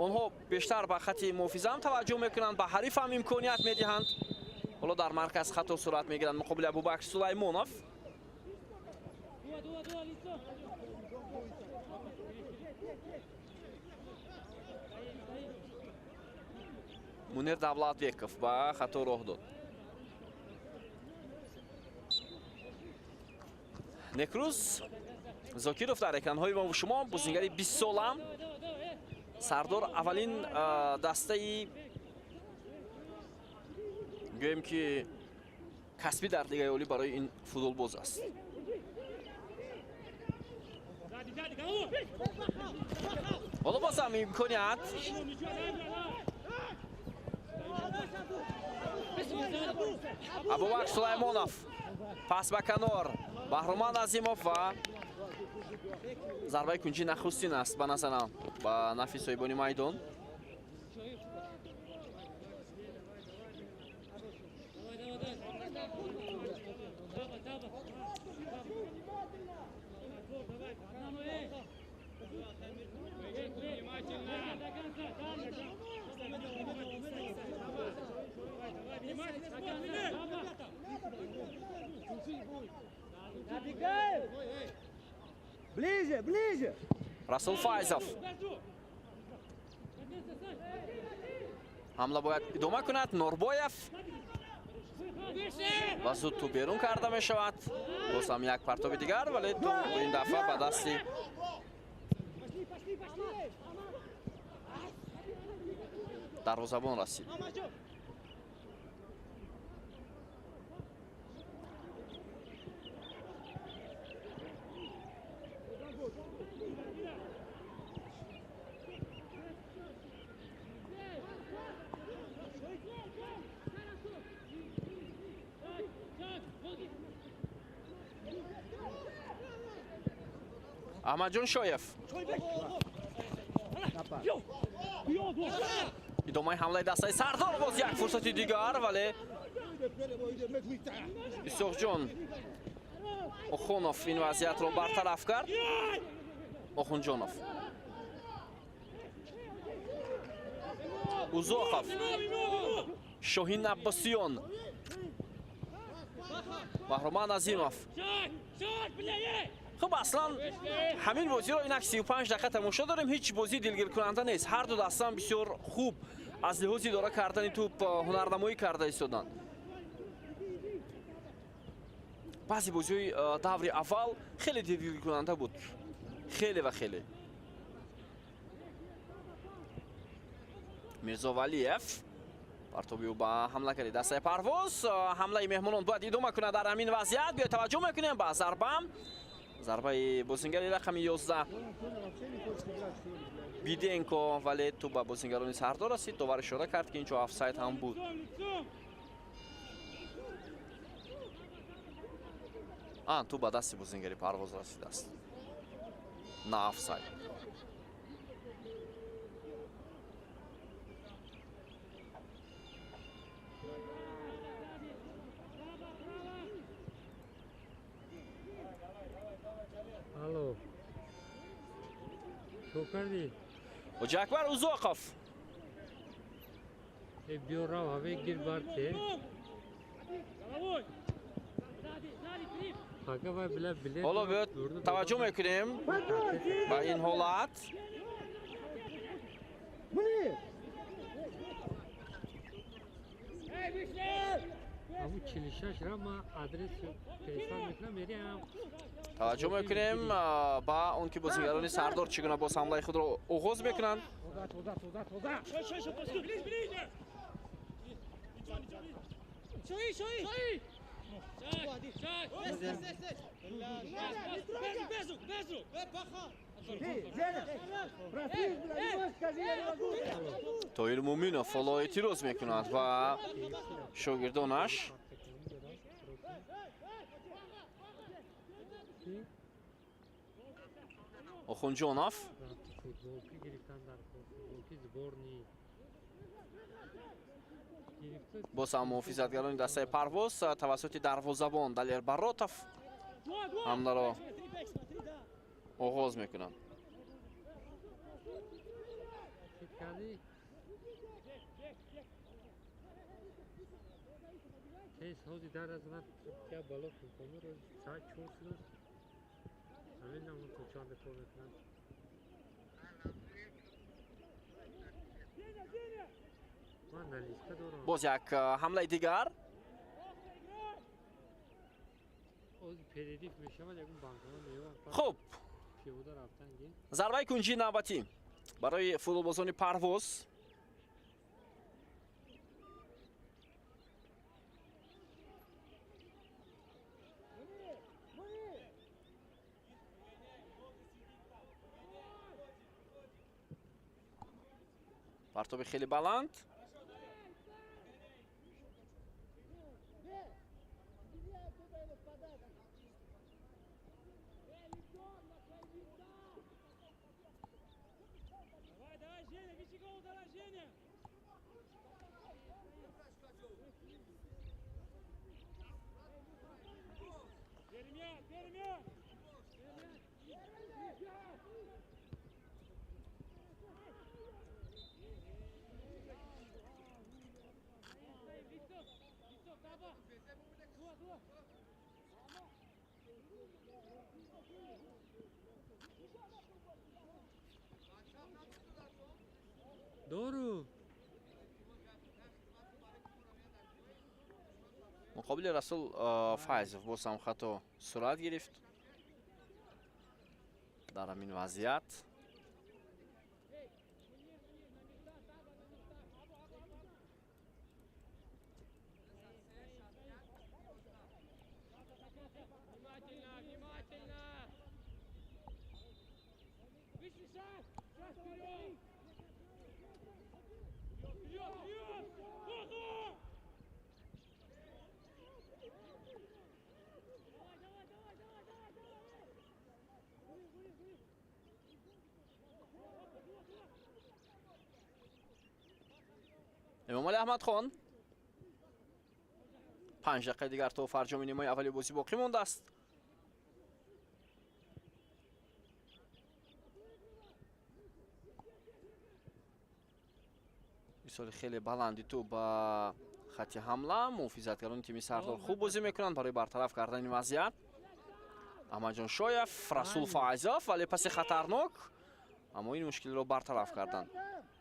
Онҳо бештар ба хати муҳофиза ҳам таваҷҷӯҳ мекунанд, ба ҳариф ҳам имконият медиҳанд. Ҳоло дар марказ хато сурат мегиранд муқобили Абубакр Сулаймонов. Мунир Давлатбеков ба хато роҳ дод. Некрӯз Зокиров дар экранҳои мо шумо, бозингари 20 сола. Сардор аввалин дастаи гӯем ки касбӣ дар Лигаи Олӣ барои ин футболбоз аст. Ҳоло боз ҳам имконият. Абубакр Сулаймонов пас ба канор, Баҳроман Азимов ва зарбаи кунҷи нахустин аст ба назарам ба нафи соҳибони майдон. Ближе, ближе! Расул Файзов ҳамла бояд идома кунад. Норбоев ва зуд тӯб берун карда мешавад. Боз ҳам як партоби дигар, вале тӯб ин дафъа ба дасти дарвозабон расид. Аҳмадҷон Шоев. Идомаи ҳамлаи дастаи Сардор, боз як фурсати дигар, вале Исоқҷон Охунов ин вазъиятро бартараф кард. Охунҷонов. Узоқов. Шоҳин Аббосиён. Баҳроман Азимов. Хуб, аслан ҳамин бозиро инак 35 дақиқа тамошо дорем. Ҳеҷ бозии дилгиркунанда нест. Ҳар ду дастаам бисёр хуб аз лиҳози идора кардани тӯб ҳунарнамоӣ карда истоданд. Баъзе бозиҳои даври аввал хеле дилгиркунанда буд, хеле ва хеле. Мирзо Валиев партоби ӯ ба ҳамла карди дастаи Парвоз. Ҳамлаи меҳмонон бояд идома кунад дар ҳамин вазъият. Биёед таваҷҷӯҳ мекунем ба зарба. Зарбаи бозингари рақами 11 Биденко, вале тӯб ба бозингарони Сардор расид. Довар ишора кард, ки инҷо офсайд ҳам буд. Тӯб ба дасти бозингари Парвоз расидааст, на офсайд. Алло. Чо кардӣ? Ҳоҷи Акбар Узоқов. Э, биё рав, ҳаве гир бар те. Ага, вай била билет. Ҳоло биёд таваҷҷӯҳ мекунем ба ин ҳолат. Аму 46 ра ма адрес переслал мекунам, мериам. Таваҷҷӯҳ мекунем ба он ки бозигарони Сардор чӣ гуна боз ҳамлаи худро оғоз мекунанд. Тоҳир Муминов ҳоло эътироз мекунад ва шогирдонаш. Охунҷонов боз ҳам муҳофизатгарони дастаи Парвоз тавассути дарвозабон Далер Баротов ҳамларо оғоз мекунанд. Боз як ҳамлаи дигар. Хуб, зарбаи кунҷии навбатӣ барои футболбозони Парвоз. Партоби хеле баланд. Doğru. Муқобили Расул Файзов боз ҳам хато сурат гирифт дар ҳамин вазъият. Эмомалӣ Аҳмадхон. 5 дақиқаи дигар то фарҷоми нимаи аввали бозӣ боқӣ мондааст. Мисоли хеле баланди тӯб ба хати ҳамла. Муҳофизатгарони тими Сардор хуб бозӣ мекунанд барои бартараф кардани вазъият. Аҳмадҷон Шоев, Расул Файзов, вале паси хатарнок, аммо ин мушкилро бартараф карданд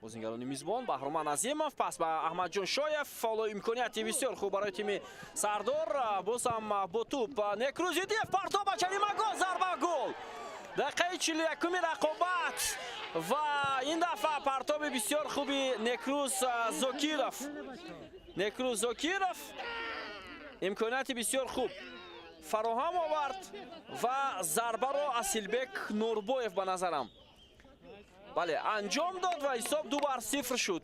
бозингарони мизбон. Баҳроман Азимов пас ба Аҳмадҷон Шоев. Ҳоло имконияти бисёр хуб барои тими Сардор. Боз ҳам бо тӯб Некрӯз Юдиев, партоб ба ҷаримагоҳ, зарба, гол. Дақиқаи 41-уми рақобат ва ин дафъа партоби бисёр хуби Некрӯз Зокиров. Некрӯз Зокиров имконияти бисёр хуб фароҳам овард ва зарбаро Асилбек Нурбоев ба назарам бале анҷом дод ва ҳисоб 2-0 шуд.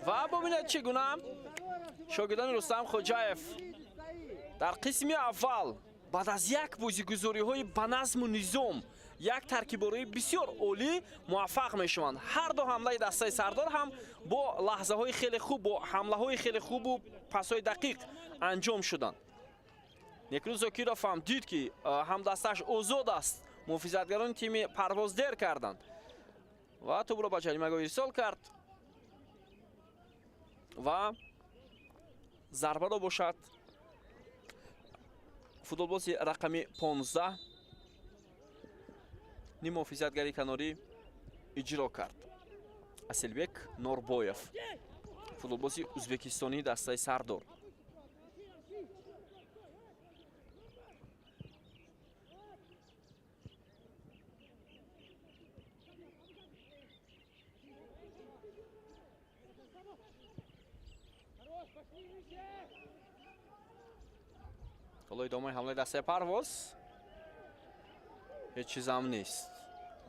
Ва бубинед чӣ гуна шогирдони Рустам Хоҷаев дар қисми аввал баъд аз як бозигузориҳои ба назму низом, як таркиборои бисёр олӣ муваффақ мешаванд. Ҳар ду ҳамлаи дастаи Сардор ҳам бо лаҳзаҳои хеле хуб, бо ҳамлаҳои хеле хубу пасҳои дақиқ анҷом шуданд. Некрӯз Зокиров ҳам дид, ки ҳамдастааш озод аст. Муҳофизатгарони тими Парвоз дер карданд ва тӯбро ба ҷаримагоҳ ирсол кард ва зарбаро бошад футболбози рақами 15 нимуҳофизатгари канорӣ иҷро кард. Асилбек Норбоев, футболбози ӯзбекистонии дастаи Сардор. Ҳоло идомаи ҳамлаи дастаи Парвоз, ҳеҷ чизам нест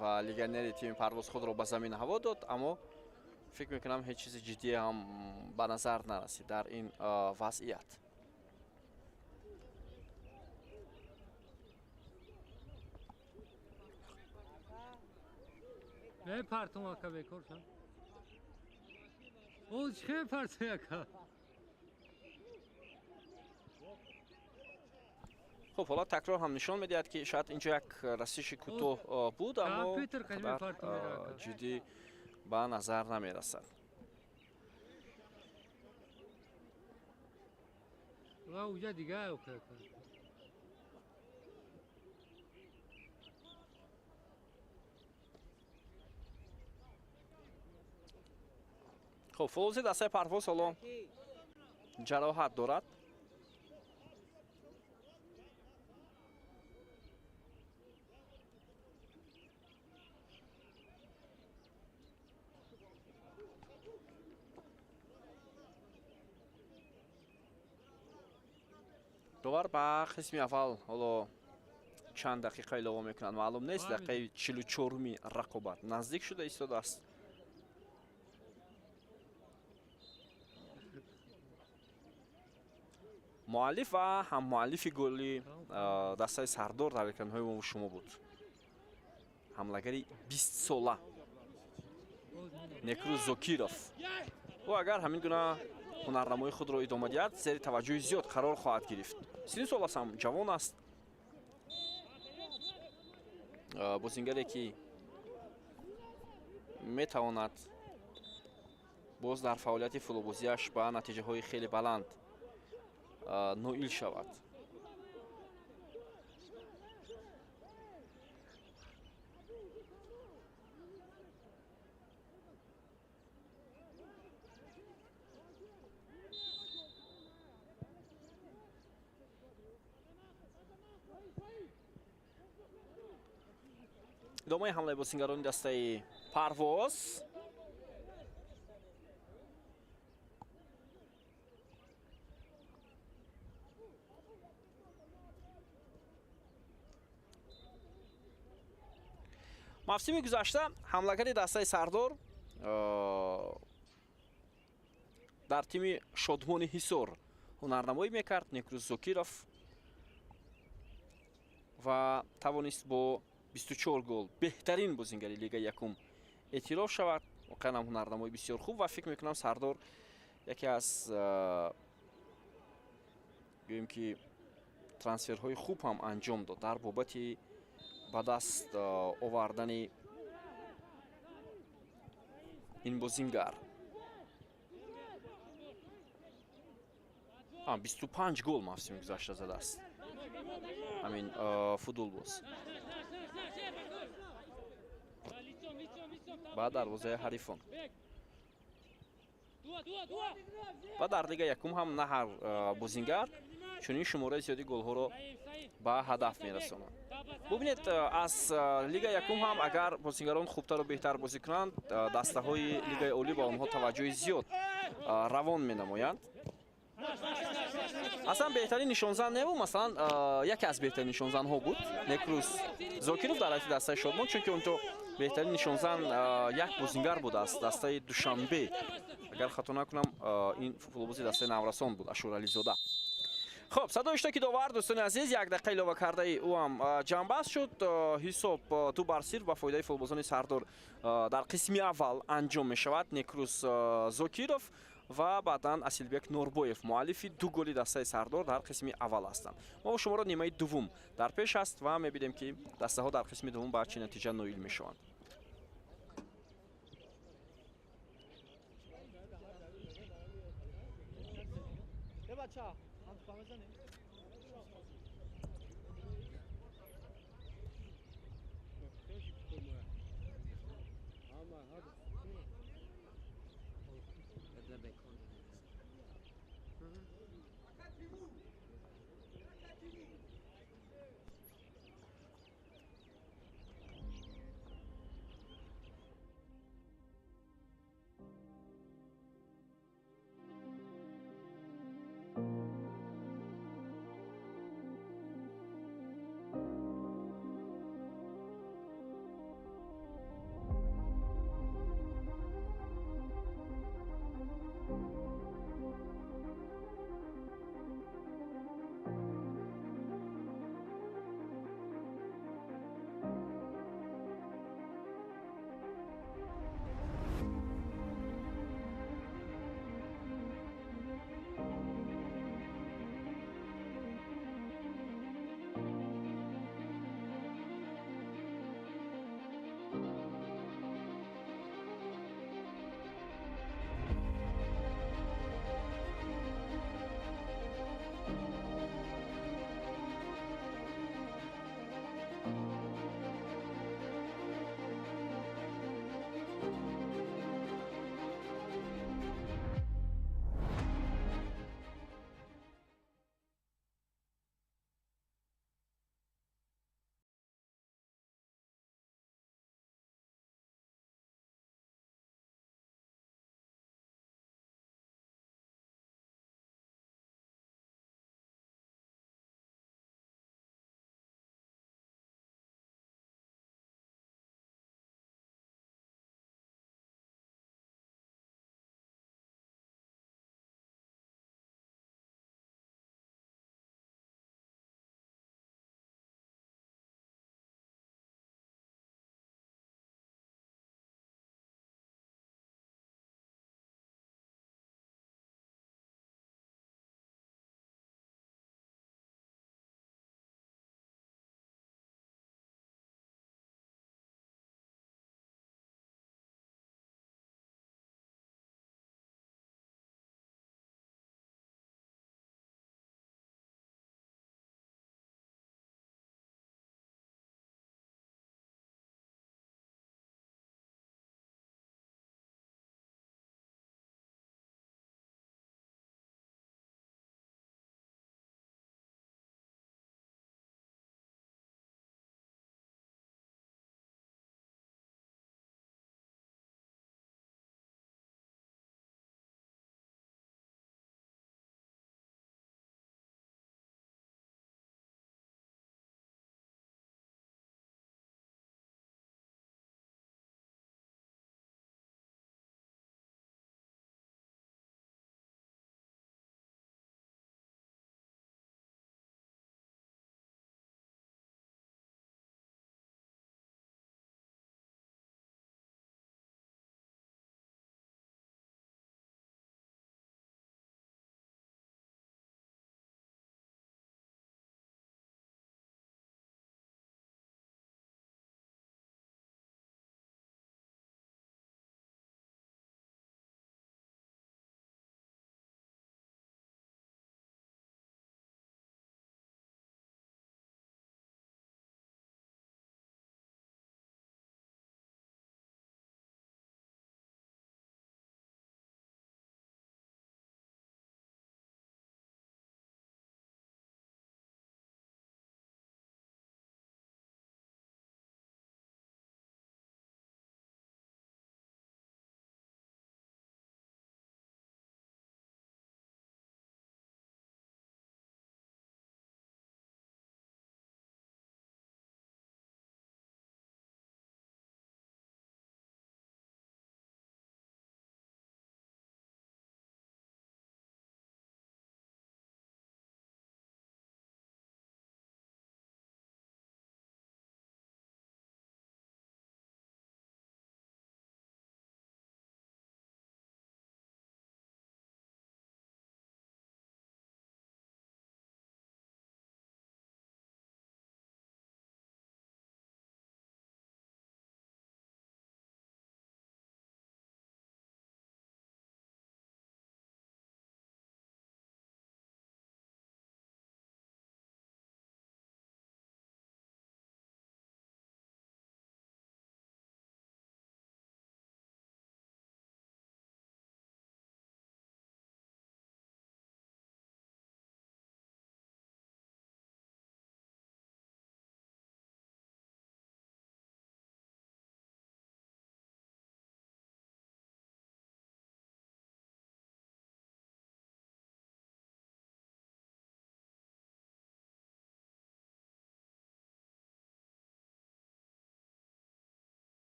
ва легионери тими Парвоз худро ба замин ҳаво дод, аммо фикр мекунам, ҳеҷ чизи ҷиддие ҳам ба назар нарасид дар ин вазъият. Мепартум, ака, бекор шам. О, чӣ партум, ака? Хуб, ҳоло такрор ҳам нишон медиҳад, ки шояд инҷо як расиши кӯтоҳ буд, аммо қадар ҷиддӣ ба назар намерасад. Ва уҷа дига. Хуб, фулози дастаи Парвоз ҳоло ҷароҳат дорад. Довар ба қисми аввал ҳоло чанд дақиқа илова мекунад, маълум нест. Дақиқаи 44-уми рақобат наздик шуда истодааст. Муаллиф ва ҳаммуаллифи голи дастаи Сардор дар экранҳои мо шумо буд ҳамлагари 20-сола Некрӯз Зокиров. Ӯ агар ҳамин гуна ҳунарнамои худро идома диҳад, зери таваҷҷӯҳи зиёд қарор хоҳад гирифт. Синну солаш ҳам ҷавон аст, бозингаре ки метавонад боз дар фаъолияти футболбозиаш ба натиҷаҳои хеле баланд ноил шавад. Идомаи ҳамлаи бозингарони дастаи Парвоз. Мавсими гузашта ҳамлагари дастаи Сардор дар тими Шодмони Ҳисор ҳунарнамоӣ мекард Некрӯз Зокиров ва тавонист бо 24 гол беҳтарин бозингари лигаи якум эътироф шавад. Воқеан ҳам ҳунарнамои бисёр хуб ва фикр мекунам, Сардор яке аз, гӯем ки, трансферҳои хуб ҳам анҷом дод дар бобати ба даст овардани ин бозингар. 25 гол мавсими гузашта задааст ҳамин футболбоз ба дарвозаи ҳарифон. Ва дар лига якум ҳам на ҳар бозингар чунин шумораи зиёди голҳоро ба ҳадаф мерасонад. Бубинед, аз лига якум ҳам агар бозингарон хубтару беҳтар бозӣ кунанд, дастаҳои лигаи олӣ ба онҳо таваҷҷӯҳи зиёд равон менамоянд. Аслан беҳтарин нишонзан небуд, масалан, яке аз беҳтарин нишонзанҳо буд Некрӯз Зокиров дар ҳайати дастаи Шодмон, чунки онҷо беҳтарин нишонзан як бозингар буд аз дастаи Душанбе, агар хато накунам, ин футболбози дастаи Наврасон буд, Ашурализода. Хуб, садои иштироки довар, дӯстони азиз, як дақиқа илова кардаи ӯ ҳам ҷамъбаст шуд. Ҳисоб 2-0 ба фоидаи футболбозони Сардор дар қисми аввал анҷом мешавад. Некрӯз Зокиров ва баъдан Асилбек Норбоев муаллифи ду голи дастаи Сардор дар қисми аввал ҳастанд. Мо шуморо нимаи дуввум дар пеш аст ва мебинем, ки дастаҳо дар қисми дуввум ба чӣ натиҷа ноил мешаванд.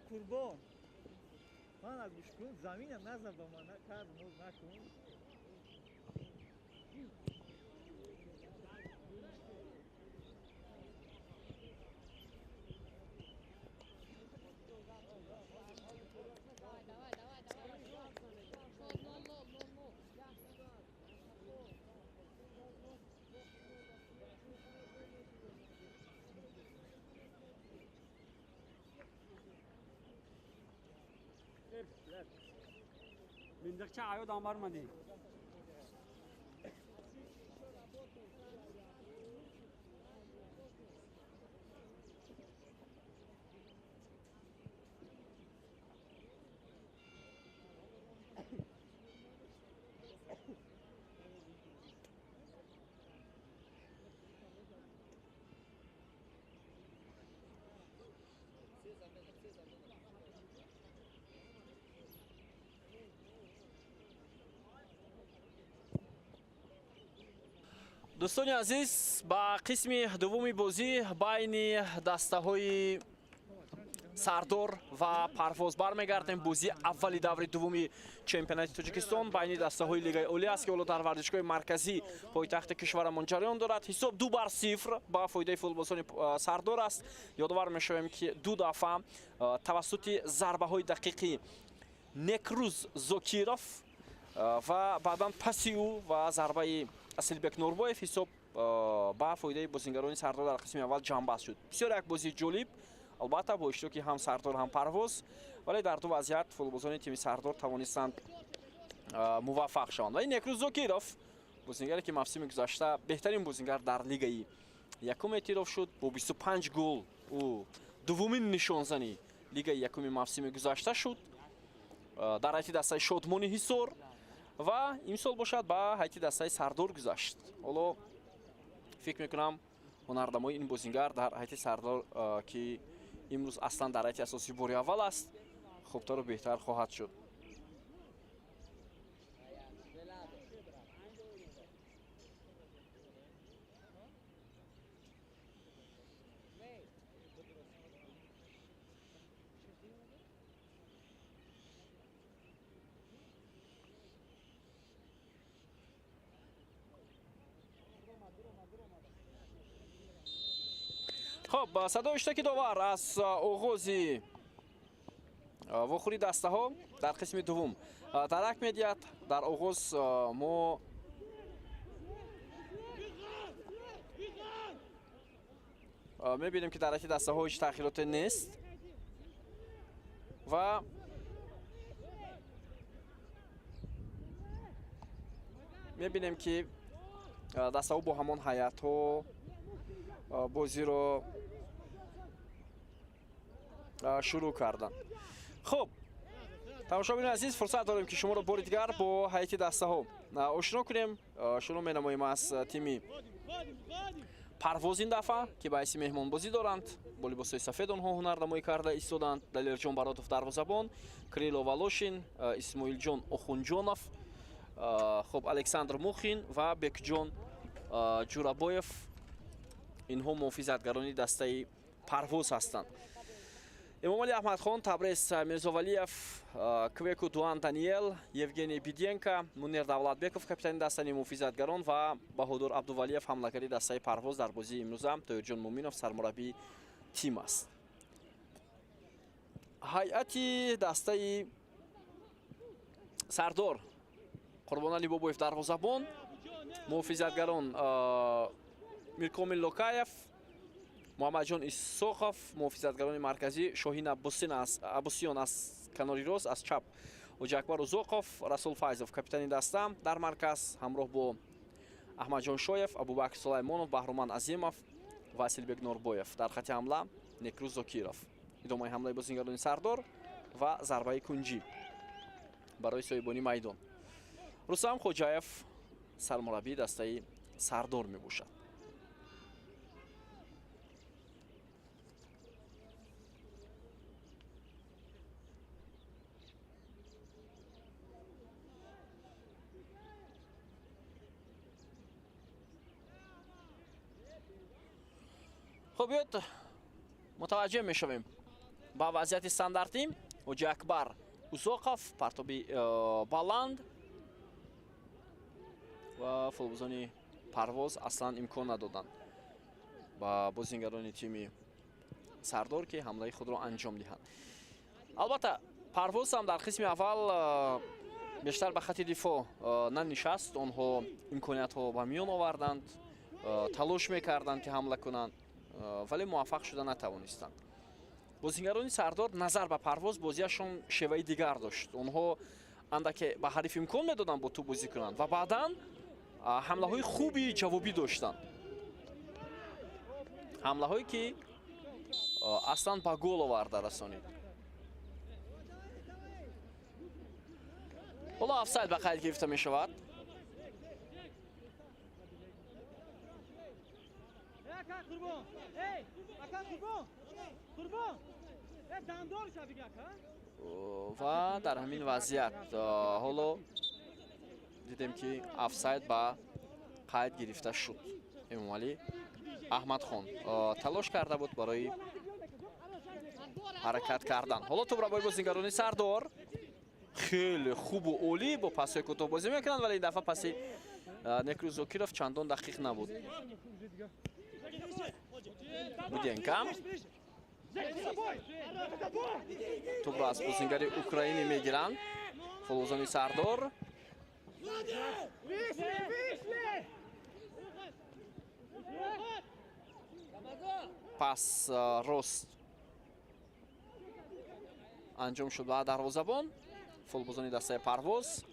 Курбон, мана гӯш кун, замина назар ба ман кар моз накун. Mindaqcha ayodan barmadi. Дӯстони азиз, ба қисми дуввуми бозӣ байни дастаҳои Сардор ва Парвоз бармегардем. Бозии аввали даври дуввуми чемпионати Тоҷикистон байни дастаҳои Лигаи Олӣ аст, ки ҳоло дар варзишгоҳи марказӣ пойтахти кишварамон ҷараён дорад. Ҳисоб 2-0 ба фоидаи футболбозони Сардор аст. Ёдовар мешавем, ки ду дафъа тавассути зарбаҳои дақиқи Некрӯз Зокиров ва баъдан паси ӯ ва зарбаи Асилбек Нурбоев ҳисоб ба фоидаи бозингарони Сардор дар қисми аввал ҷамъбаст шуд. Бисёр як бозии ҷолиб, албатта бо иштироки ҳам Сардор, ҳам Парвоз, вале дар ду вазъият футболбозони тими Сардор тавонистанд муваффақ шаванд. Ва ин Некрӯз Зокиров, бозингаре ки мавсими гузашта беҳтарин бозингар дар лигаи якум эътироф шуд, бо 25 гол ӯ дуввумин нишонзани лигаи якуми мавсими гузашта шуд дар ҳайати дастаи Шодмони Ҳисор ва имсол бошад ба ҳайати дастаи Сардор гузашт. Ҳоло фикр мекунам ҳунарнамои ин бозингар дар ҳайати Сардор, ки имрӯз аслан дар ҳайати асосӣ бори аввал аст, хубтару беҳтар хоҳад шуд. Хуб, садои иштироки довар аз оғози вохӯрии дастаҳо дар қисми дуввум дарак медиҳад. Дар оғоз мо мебинем, ки дар ҳайати дастаҳо ҳеҷ тағйироте нест ва мебинем, ки дастаҳо бо ҳамон ҳайатҳо бозиро шурӯъ карданд. Хуб, тамошобинони азиз, фурсат дорем, ки шуморо бори дигар бо ҳайати дастаҳо ошино кунем. Шурӯъ менамоем аз тими Парвоз ин дафъа, ки ба ҳайси меҳмонбозӣ доранд. Бо либосҳои сафед онҳо ҳунарнамоӣ карда истоданд. Далерҷон Баротов дарвозабон, Крило Волошин, Исмоилҷон Охунҷонов, хуб, Александр Мухин ва Бекҷон Ҷурабоев, инҳо муҳофизатгарони дастаи Парвоз ҳастанд. Эмомалӣ Аҳмадхон, Табрез Мирзовалиев, Квеку Дуан Даниел, Евгений Биденко, Мунир Давлатбеков, капитани дастаи муҳофизатгарон, ва Баҳодур Абдувалиев, ҳамлагари дастаи Парвоз. Дар бозии имрӯза Тоирҷон Муминов сармураббии тим аст. Ҳайати дастаи Сардор: Қурбоналӣ Бобоев дарвозабон, муҳофизатгарон Миркомил Локаев, Муҳаммадҷон Исоқов, муҳофизатгарони марказӣ Шоҳин Аббосиён аз канори рост, аз чап Ҳоҷиакбар Узоқов, Расул Файзов капитани даста дар марказ ҳамроҳ бо Аҳмадҷон Шоев, Абубакр Сулаймонов, Баҳруман Азимов ва Асилбек Норбоев. Дар хати ҳамла Некрӯз Зокиров. Идомаи ҳамлаи бозингарони Сардор ва зарбаи кунҷӣ барои соҳибони майдон. Рустам Хоҷаев сармураббии дастаи Сардор мебошад. Хуб, биёд мутаваҷҷеҳ мешавем ба вазъияти стандартӣ. Ҳоҷи Акбар Узоқов, партоби баланд ва футболбозони Парвоз аслан имкон надоданд ба бозингарони тими Сардор, ки ҳамлаи худро анҷом диҳанд. Албатта, Парвоз ҳам дар қисми аввал бештар ба хати дифоъ нанишаст. Онҳо имкониятҳо ба миён оварданд, талош мекарданд, ки ҳамла кунанд, вале муваффақ шуда натавонистанд. Бозингарони Сардор назар ба Парвоз бозиашон шеваи дигар дошт. Онҳо андаке ба ҳариф имкон медоданд бо тӯб бозӣ кунанд ва баъдан ҳамлаҳои хуби ҷавобӣ доштанд, ҳамлаҳое ки аслан ба гол оварда расонид. Ҳоло офсайд ба қайд гирифта мешавад. Ва дар ҳамин вазъият ҳоло дидем, ки офсайд ба қайд гирифта шуд. Эмомалӣ Аҳмадхон талош карда буд барои ҳаракат кардан. Ҳоло тӯбро бо бозингарони Сардор хеле хубу олӣ бо пасҳои кӯтоҳ бозӣ мекунанд, вале ин дафъа паси Некрӯз Зокиров чандон дақиқ набуд. Буденка тӯбро аз бозингари Украинӣ мегиранд футболбозони Сардор. Пас рост анҷом шуд ба дарвозабон футболбозони дастаи Парвоз.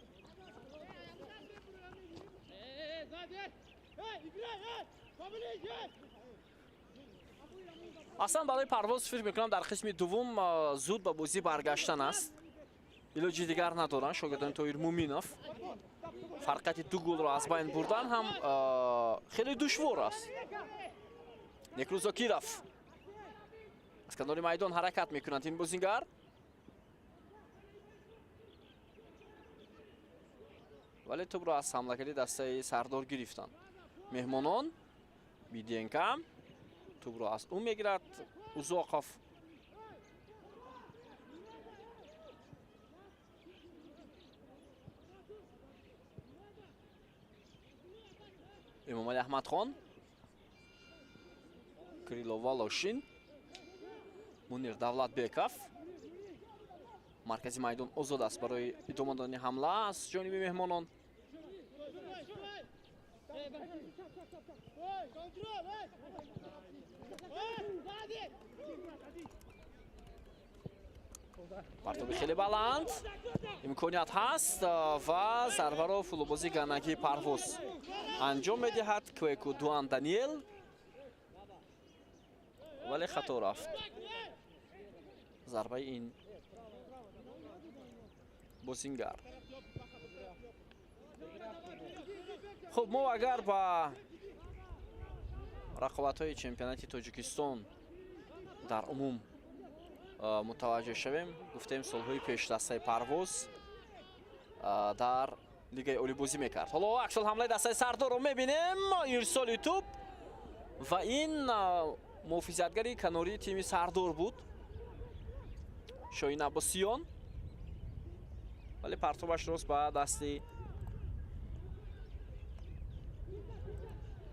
Аслан барои Парвоз фикр мекунам, дар қисми дуввум зуд ба бозӣ баргаштан аст, илоҷи дигар надоранд шогирдони Тоир Муминов. Фарқияти ду голро аз байн бурдан ҳам хеле душвор аст. Некрӯз Зокиров аз канори майдон ҳаракат мекунад ин бозингар, вале тӯбро аз ҳамлагари дастаи Сардор гирифтанд меҳмонон. Биденка тӯбро аз ӯ мегирад Узоқов. Эмомалӣ Аҳмадхон, Кирилло Волошин, Мунир Давлатбеков. Маркази майдон озод аст барои идома додани ҳамла аз ҷониби меҳмонон. Партоби хеле баланд, имконият ҳаст ва зарбаро футболбози ганагии Парвоз анҷом медиҳад. Квеку Дуан Даниел, вале хато рафт зарбаи ин бозингар. Хуб, мо агар ба рақобатҳои чемпионати Тоҷикистон дар умум мутаваҷҷеҳ шавем, гуфтем, солҳои пеш дастаи Парвоз дар лигаи олӣ бозӣ мекард. Ҳоло аксул ҳамлаи дастаи Сардорро мебинем, ирсоли тӯб ва ин муҳофизатгари канории тими Сардор буд, Шоҳин Аббосиён, вале партобаш рост ба дасти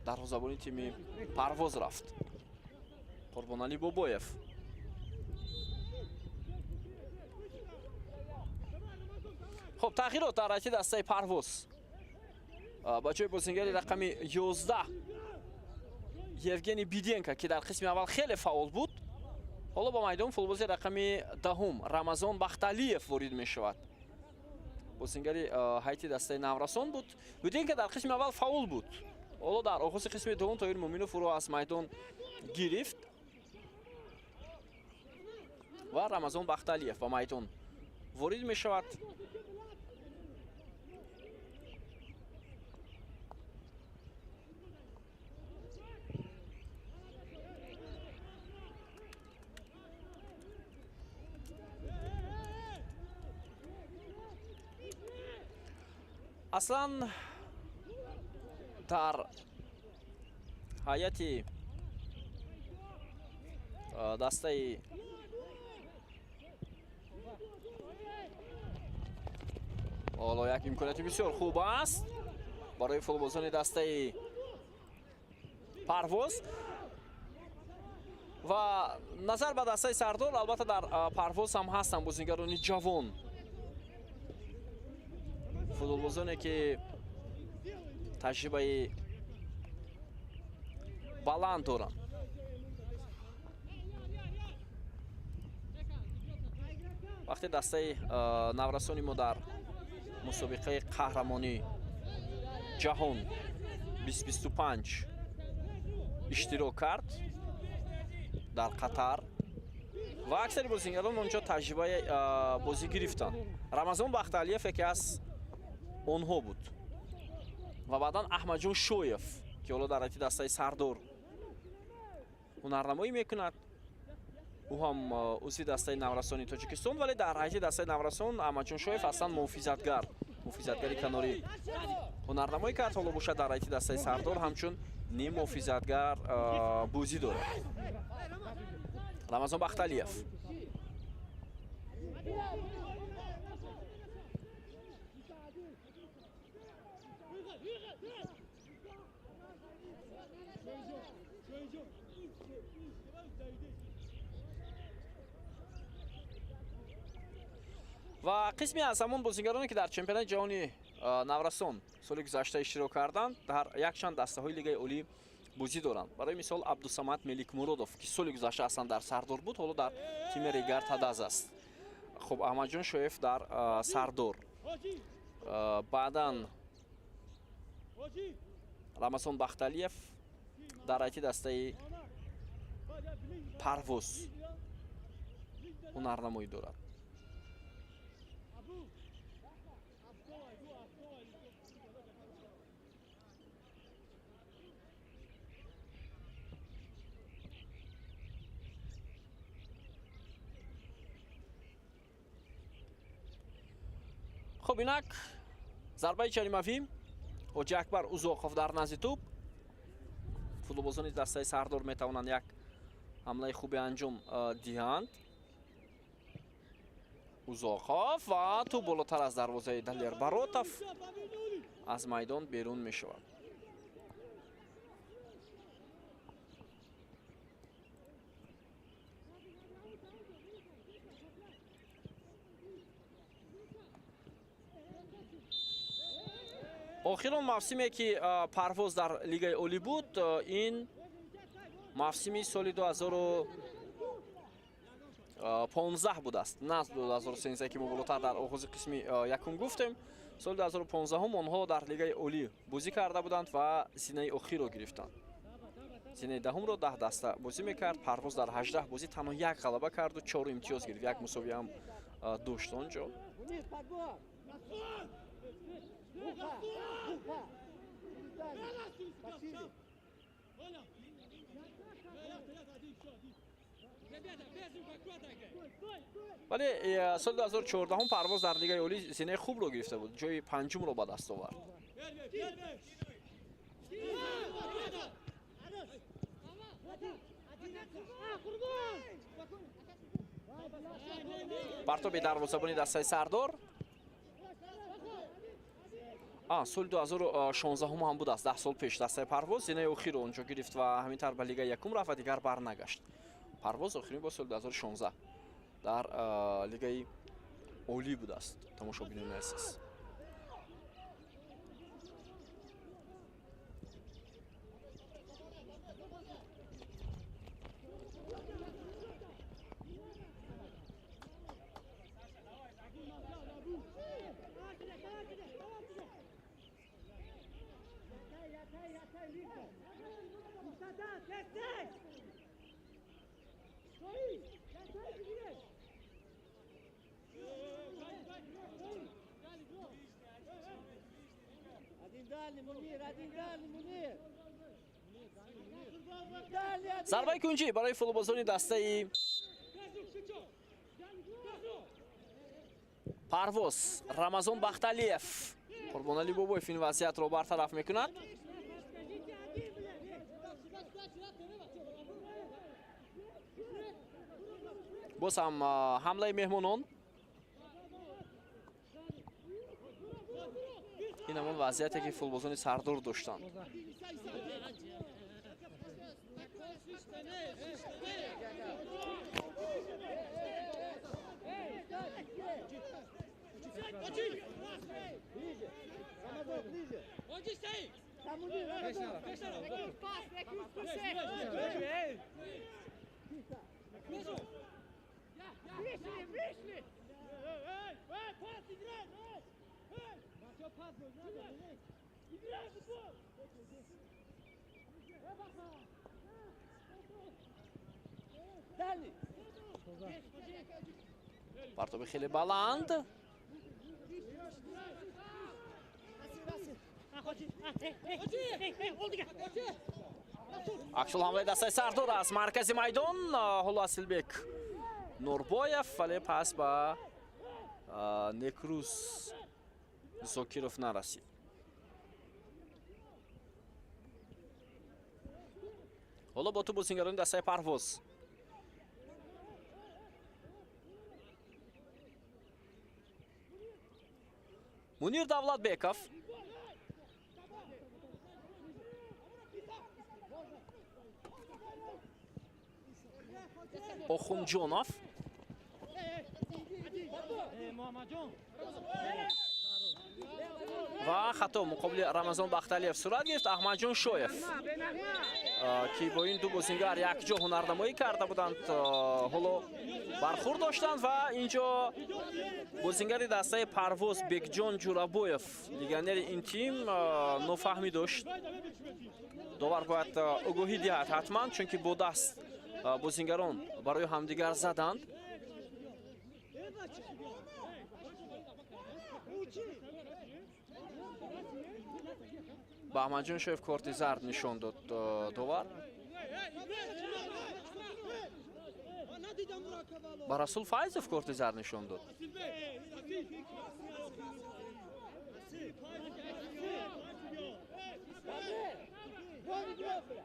дарвозабони тими Парвоз рафт, Қурбоналӣ Бобоев. Хуб, тағйирот дар ҳайати дастаи Парвоз. Ба ҷои бозингари рақами 11 Евгений Биденко, ки дар қисми аввал хеле фаъол буд, ҳоло ба майдон футболбози рақами 10 Рамазон Бахталиев ворид мешавад. Бозингари ҳайати дастаи наврасон буд. Биденко дар қисми аввал фаъол буд. Ҳоло дар оғози қисми дуввум Тоҳир Муъминов ӯро аз майдон гирифт ва Рамазон Бахталиев ба майдон ворид мешавад. Аслан дар ҳайати дастаи ҳоло як имконияти бисёр хуб аст барои футболбозони дастаи Парвоз ва назар ба дастаи Сардор, албатта, дар Парвоз ҳам ҳастанд бозигарони ҷавон, футболбозоне ки таҷрибаи баланд доранд. Вақте дастаи наврасони мо дар мусобиқаи қаҳрамонӣ ҷаҳон 2025 иштирок кард дар Қатар ва аксари бозигарон онҷо таҷрибаи бозӣ гирифтанд. Рамазон Бахталиев яке аз онҳо буд ва баъдан Аҳмадҷон Шоев, ки ҳоло дар ҳайати дастаи Сардор ҳунарнамоӣ мекунад, ӯ ҳам узви дастаи наврасони Тоҷикистон, вале дар ҳайати дастаи наврасон Аҳмадҷон Шоев аслан муҳофизатгари канорӣ ҳунарнамоӣ кард. Ҳоло бошад, дар ҳайати дастаи Сардор ҳамчун ним муҳофизатгар бозӣ дорад. Рамазон Бахталиев. Ва қисме аз ҳамон бозигароне, ки дар чемпионати ҷаҳони наврасон соли гузашта иштирок карданд, дар якчанд дастаҳои лигаи олӣ бозӣ доранд. Барои мисол, Абдусамад Меликмуродов, ки соли гузашта аслан дар Сардор буд, ҳоло дар тими Регар Тадаз аст. Хуб, Аҳмадҷон Шоев дар Сардор, баъдан Рамазон Бахталиев дар ҳайати дастаи Парвоз ҳунарнамоӣ дорад. Хуб, инак зарбаи ҷаримавӣ. Ҳоҷи Акбар Узоқов дар назди тӯб. Футболбозони дастаи Сардор метавонанд як ҳамлаи хубе анҷом диҳанд. Узоқов ва тӯб болотар аз дарвозаи Далер Баротов аз майдон берун мешавад. Охирон мавсиме ки Парвоз дар Лигаи Олӣ буд, ин мавсими соли 2015 будааст, на 2013, ки мо болотар дар оғози қисми якум гуфтем. Соли 2015 онҳо дар Лигаи Олӣ бозӣ карда буданд ва зинаи охирро гирифтанд. Зинаи даҳумро 10 даста бозӣ мекард. Парвоз дар 18 бозӣ танҳо як ғалаба карду 4 имтиёз гирифт, як мусовия ҳам дошт он ҷо. Вале соли 2014 Парвоз дар Лигаи Олӣ зинаи хубро гирифта буд, ҷои панҷумро ба даст овард. Партоби дарвозабони дастаи Сардор. Соли 2016 ҳам будааст, 10 сол пеш дастаи Парвоз зинаи охирро онҷо гирифт ва ҳамин тавр ба Лигаи якум рафт ва дигар барнагашт. Парвоз охирин бор соли 2016 дар Лигаи Олӣ будааст, тамошобинони азиз. Зарбаи кунҷӣ барои футболбозони дастаи Парвоз. Рамазон Бахталиев, Қурбоналӣ Бобоев ин вазъиятро бартараф мекунад. Боз ҳам ҳамлаи меҳмонон. Ин ҳамон вазъияте ки футболбозони Сардор доштанд. Партоби хеле баланд. Аксул ҳамлаи дастаи Сардор аз маркази майдон. Ҳоло Асилбек Нурбоев, вале пас ба Некрӯз Зокиров нарасид. Ҳоло бо ту бозингарони дастаи Парвоз. Мунир Давлатбеков. Охунҷонов. Ва хато муқобили Рамазон Бахталиев сурат гирифт. Аҳмадҷон Шоев, ки бо ин ду бозингар якҷо ҳунарнамоӣ карда буданд, ҳоло бархурд доштанд ва инҷо бозингари дастаи Парвоз Бекҷон Ҷурабоев, легионери ин тим, нофаҳмӣ дошт. Довар бояд огоҳӣ диҳад ҳатман, чунки бо даст бозингарон барои ҳамдигар заданд. Ба Аҳмадҷон Шоев корти зард нишон дод довар. Ба Расул Файзов корти зард нишон дод.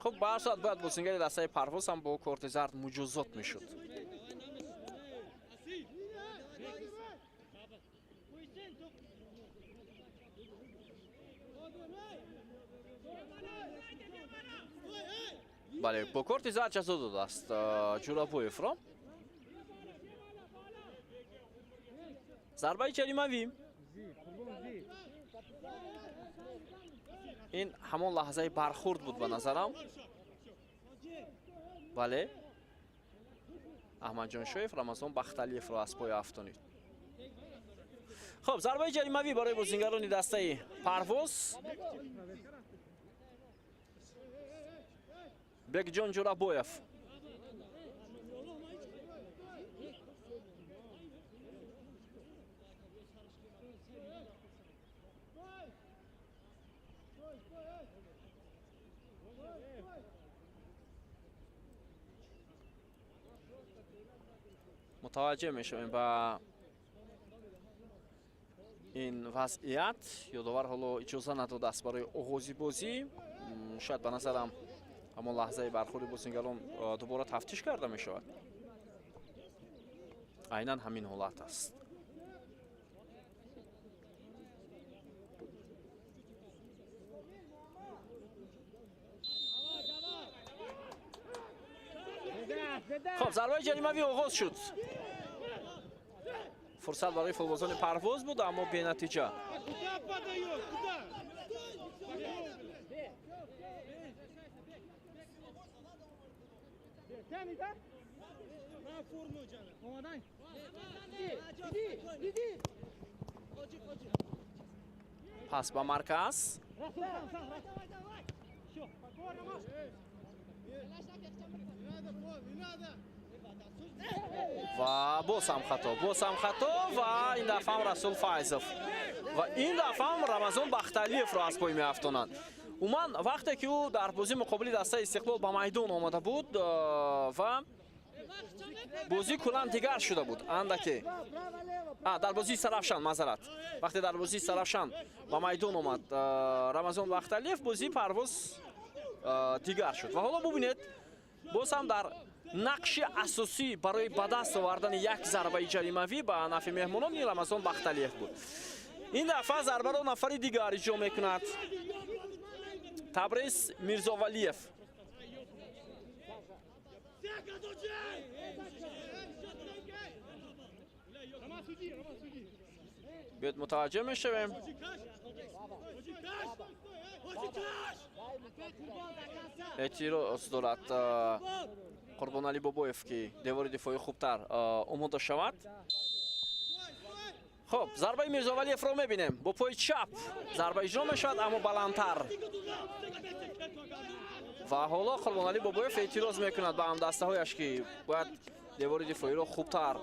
Хуб, ба ҳар сурат бояд бозингари дастаи Парвоз ҳам бо корти зард муҷозот мешуд. Бале, бо корти зард ҷазо додааст Ҷурабоевро. Зарбаи ҷаримавӣ. Ин ҳамон лаҳзаи бархурд буд ба назарам. Бале, Аҳмадҷоншоев Рамазон Бахталиевро аз пой афтонид. Хуб, зарбаи ҷаримавӣ барои бозингарони дастаи Парвоз. Бекҷон Ҷурабоев. Мутаваҷҷеҳ мешавем ба ин вазъият. Ёдовар ҳоло иҷоза надодааст барои оғози бозӣ. Шояд ба назарам ҳамон лаҳзаи бархӯрди бозингарон дубора тафтиш карда мешавад. Айнан ҳамин ҳолат аст. Хуб, зарбаи ҷаримавӣ оғоз шуд. Фурсат барои футболбозони Парвоз буд, аммо бенатиҷа. Пас ба марказ. Ва боз ҳам хато, боз ҳам хато, ва ин дафъа ҳам Расул Файзов ва ин дафъа ҳам Рамазон Бахталиевро аз пой меафтонанд. Умуман вақте ки ӯ дар бозӣ муқобили дастаи Истиқлол ба майдон омада буд ва бозӣ куллан дигар шуда буд. Андаке дар бозии Сарафшан, маъзарат, вақте дар бозии Сарафшан ба майдон омад Рамазон Бахталиев, бозии Парвоз дигар шуд. Ва ҳоло бубинед, боз ҳам дар нақши асосӣ барои ба даст овардани як зарбаи ҷаримавӣ ба нафъи меҳмонон ин Рамазон Бахталиев буд. Ин дафъа зарбаро нафари дигар иҷро мекунад, Табриз Мирзовалиев. Биёед мутаваҷҷеҳ мешавем. Эътироз дорад Қурбоналӣ Бобоев, ки девори дифоӣ хубтар омода шавад. Хуб, зарбаи Мирзовалиевро мебинем. Бо пои чап зарба иҷро мешавад, аммо баландтар. Ва ҳоло Қурбоналӣ Бобоев эътироз мекунад ба ҳамдастаҳояш, ки бояд девори дифоиро хубтар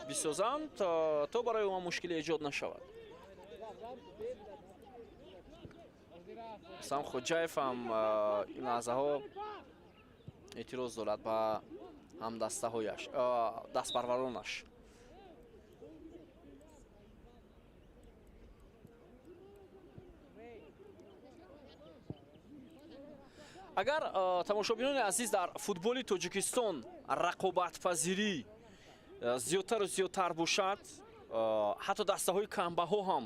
бисозанд, то барои ӯ мушкиле эҷод нашавад. Рустам Хоҷаев ҳам ин лаҳзаҳо эътироз дорад ба ҳамдастаҳояш, дастпарваронаш. Агар тамошобинони азиз дар футболи Тоҷикистон рақобатпазирӣ зиёдтару зиёдтар бошад, ҳатто дастаҳои камбаҳо ҳам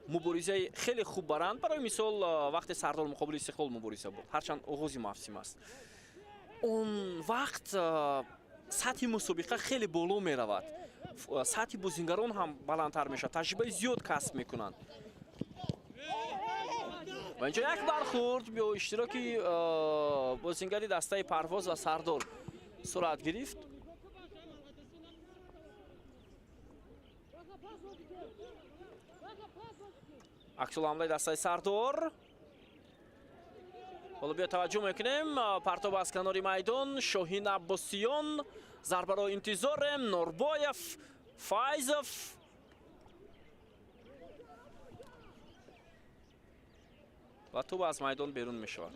муборизаи хеле хуб баранд. Барои мисол, вақте Сардор муқобили Истиқлол мубориза буд, ҳарчанд оғози мавсим аст, он вақт сатҳи мусобиқа хеле боло меравад, сатҳи бозингарон ҳам баландтар мешавад, таҷрибаи зиёд касб мекунанд. Ва инҷо як бархурд бо иштироки бозингари дастаи Парвоз ва Сардор сурат гирифт. Аксулҳамлаи дастаи Сардор. Ҳоло биё таваҷҷӯҳ мекунем. Партоб аз канори майдон, Шоҳин Аббосиён, зарбаро интизорем, Норбоев, Файзов. Ва тӯб аз майдон берун мешавад.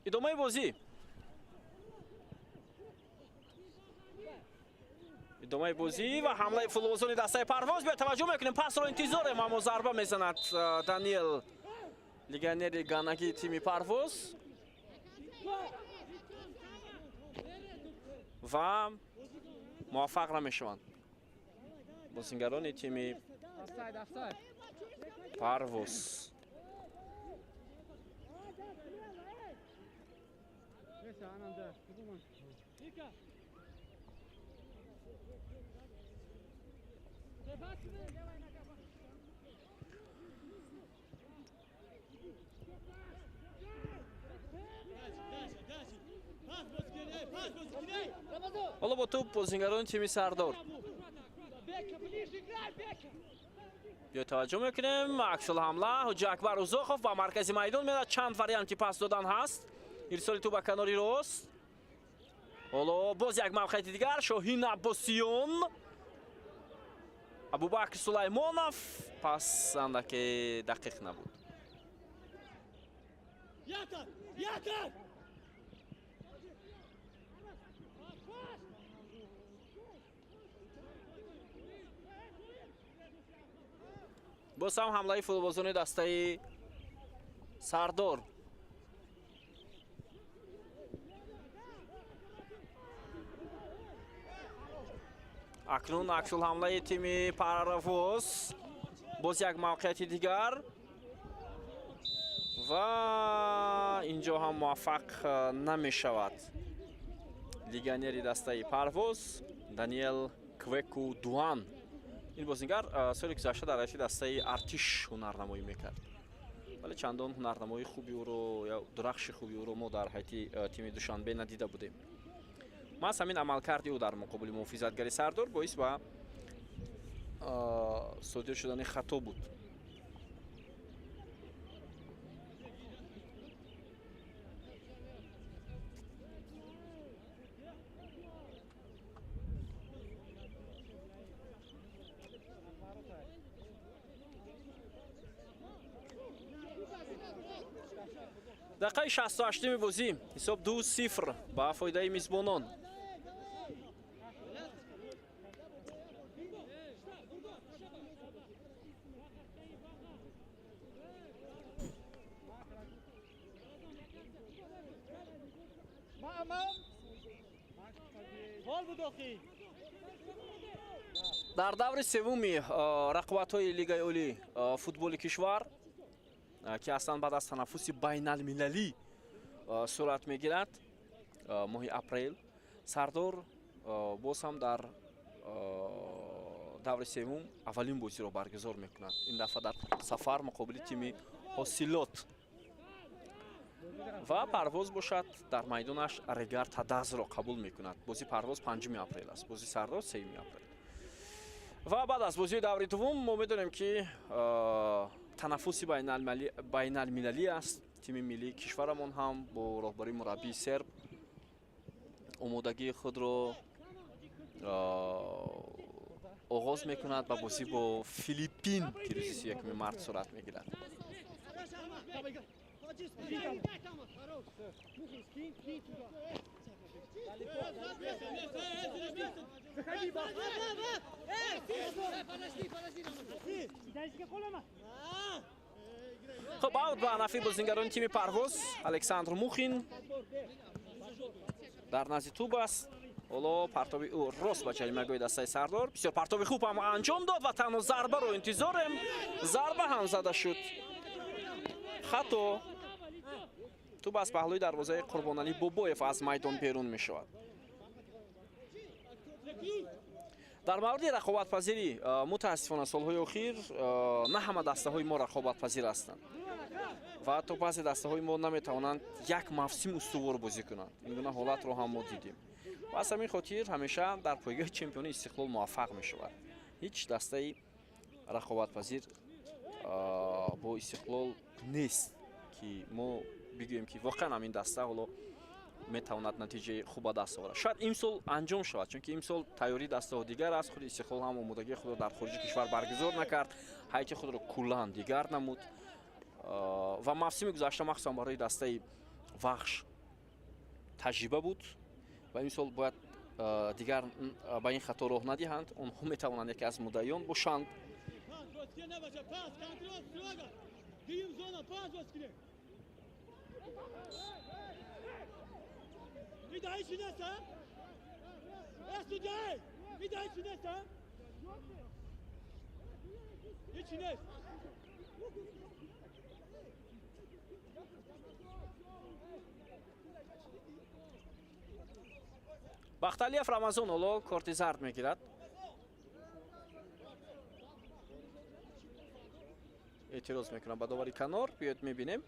Идомаи бозӣ. Идомаи бозӣ ва ҳамлаи футболбозони дастаи Парвоз. Биё таваҷҷӯҳ мекунем, пасро интизорем, аммо зарба мезанад Даниэл, легионери ганагии тими Парвоз. Ва муваффақ намешаванд бозингарони тими Парвоз. Ҳоло бо тӯб бозингарони тими Сардор. Биё таваҷҷӯҳ мекунем. Аксулҳамла Ҳоҷи Акбар Узоқов ба маркази майдон мерад. Чанд варианти пас додан ҳаст. Ирсоли тӯб ба канори рост. Ҳоло боз як мавқеияти дигар. Шоҳин Аббосиён. Абубакр Сулаймонов пас андаке дақиқ набуд. Боз ҳам ҳамлаи футболбозони дастаи Сардор. Акнун аксулҳамлаи тими Парвоз. Боз як мавқеияти дигар ва инҷо ҳам муваффақ намешавад легионери дастаи Парвоз Даниэл Квеку Дуан. Ин бозингар соли гузашта дар ҳайати дастаи Артиш ҳунарнамоӣ мекард, вале чандон ҳунарнамоии хуби ӯро ё дурахши хуби ӯро мо дар ҳайати тими Душанбе надида будем. Маҳз ҳамин амалкарди ӯ дар муқобили муҳофизатгари Сардор боис ба содир шудани хато буд. Дақиқаи 68-ми бозӣ, ҳисоб 2-0 ба фоидаи мизбонон. Дар даври севуми рақобатҳои Лигаи Олии футболи кишвар, ки аслан баъд аз танаффуси байналмилалӣ сурат мегирад, моҳи апрел, Сардор боз ҳам дар даври севум аввалин бозиро баргузор мекунад. Ин дафъа дар сафар муқобили тими Ҳосилот ва Парвоз бошад дар майдонаш Регар Тадазро қабул мекунад. Бози Парвоз 5 апрел аст, бози Сардор 3 апрел. Ва баъд аз бозии даври дуввум мо медонем, ки танаффуси байналмилалӣ аст. Тими миллии кишварамон ҳам бо роҳбарии мураббии серб омодагии худро оғоз мекунад ба бозӣ бо Филиппин, ки рӯзи 31 март сурат мегирад. Хуб, аут ба нафи бозингарони тими Парвоз. Александр Мухин дар назди тӯб аст. Ҳоло партоби ӯ рост ба ҷаримагоҳи дастаи Сардор. Бисёр партоби хуб ҳам анҷом дод ва танҳо зарбаро интизорем. Зарба ҳам зада шуд. Хато. Тӯб аз паҳлӯи дарвозаи Қурбоналӣ Бобоев аз майдон берун мешавад. Дар мавриди рақобатпазирӣ, мутаассифона, солҳои охир на ҳама дастаҳои мо рақобатпазир ҳастанд ва ҳатто баъзе дастаҳои мо наметавонанд як мавсим устувор бозӣ кунанд. Ин гуна ҳолатро ҳам мо дидем ва аз ҳамин хотир ҳамеша дар пойгоҳи чемпиони Истиқлол муваффақ мешавад. Ҳеҷ дастаи рақобатпазир бо Истиқлол нест, ки мо бигӯем, ки воқеан ҳамин даста ҳоло метавонад натиҷаи хуб ба даст оварад. Шояд имсол анҷом шавад, чунки имсол тайёрии дастаҳо дигар аст. Худи Истиқлол ҳам омодагии худро дар хориҷи кишвар баргузор накард, ҳайати худро куллан дигар намуд ва мавсими гузашта махсусан барои дастаи Вахш таҷриба буд ва имсол бояд дигар ба ин хато роҳ надиҳанд. Онҳо метавонанд яке аз муддаиён бошанд. Бахталиев Рамазон ҳоло корти зард мегирад. Эътироз мекунам ба довари канор. Биёед мебинем.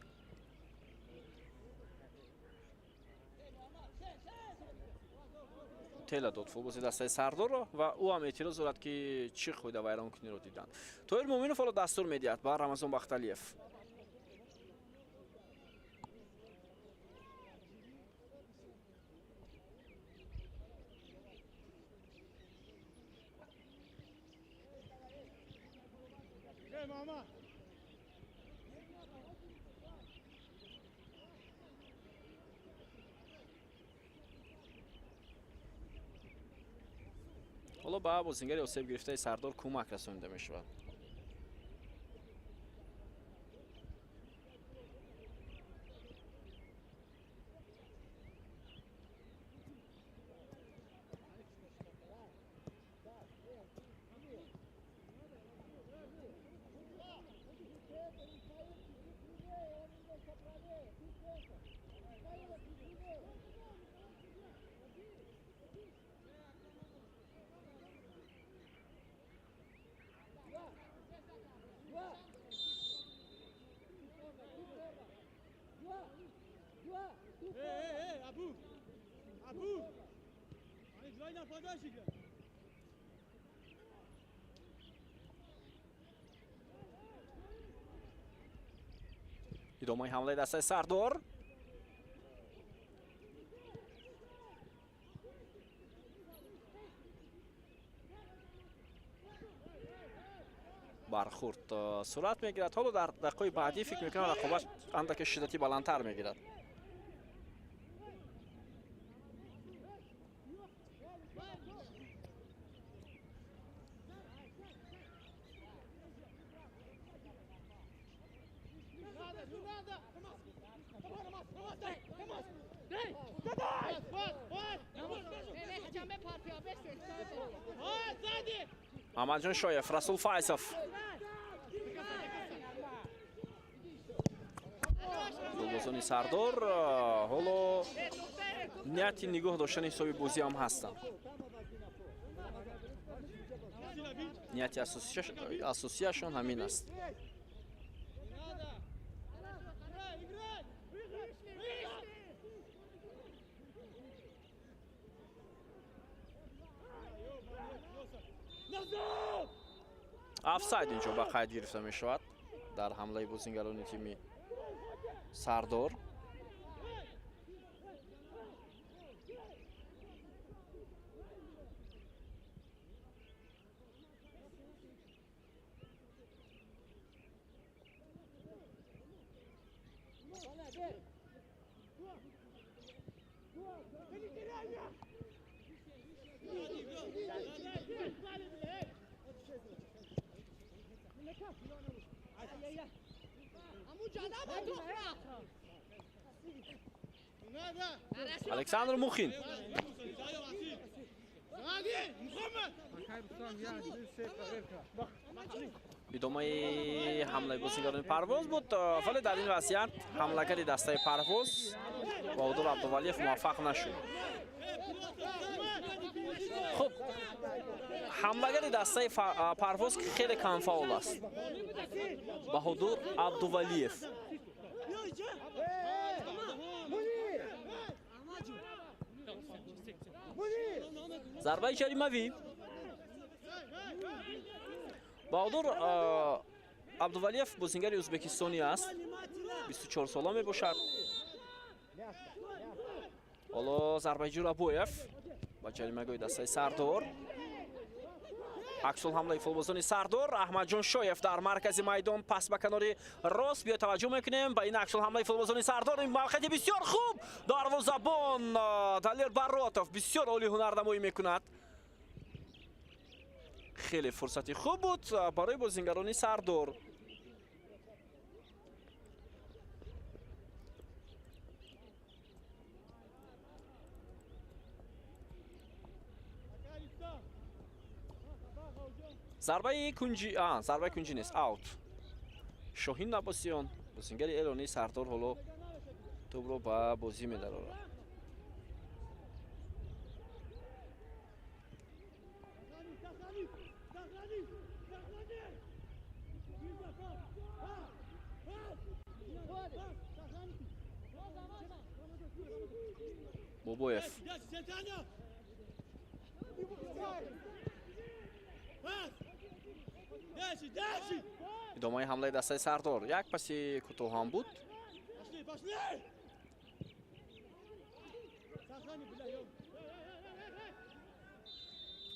Тела дод футболбози дастаи Сардорро ва ӯ ҳам эътироз дорад, ки чӣ қоидавайронкуниро диданд. Тоҳир Муъминов ҳоло дастур медиҳад ба Рамазон Бахталиев. Ҳоло ба бозингари осеб гирифтаи Сардор кӯмак расонида мешавад. Идомаи ҳамлаи дастаи Сардор. Бархурд сурат мегирад. Ҳоло дар дақиқаи баъдӣ фикр мекунам рақобат андаке шиддати баландтар мегирад. Мамаджон Шоев, Расул Файзов. Голбозони Сардор ҳоло нияти нигоҳ доштани ҳисоби бозӣ ҳам ҳастанд. Нияти асосияшон ҳамин аст. Офсайд инҷо ба қайд гирифта мешавад дар ҳамлаи бозингарони тими Сардор. Александр Мухин. Идомаи ҳамлаи бозингарони Парвоз буд, вале дар ин вазъият ҳамлагари дастаи Парвоз Баҳодур Абдувалиев муваффақ нашуд. Хуб, ҳамлагари дастаи Парвоз хеле камфаъол аст. Баҳодур Абдувалиев. Зарбаи ҷаримавӣ. Баҳодур Абдувалиев бозингари ӯзбекистонӣ аст, 24 сола мебошад. Ҳоло зарбаи Ҷурабоев ба ҷаримагоҳи дастаи Сардор. Аксул ҳамлаи футболбозони Сардор. Аҳмадҷон Шоев дар маркази майдон, пас ба канори рост. Биё таваҷҷӯҳ мекунем ба ин аксул ҳамлаи футболбозони Сардор. Ин мавқеияти бисёр хуб. Дарвозабон Далер Баротов бисёр олӣ ҳунарнамоӣ мекунад. Хеле фурсати хуб буд барои бозингарони Сардор. Зарбаи кунҷи, зарбаи кунҷи нест, аут. Шоҳин Аббосиён, бозингари эронии Сардор, ҳоло тӯбро ба бозӣ медарорад. Бобоев. Идомаи ҳамлаи дастаи Сардор. Як паси кӯтоҳ ҳам буд.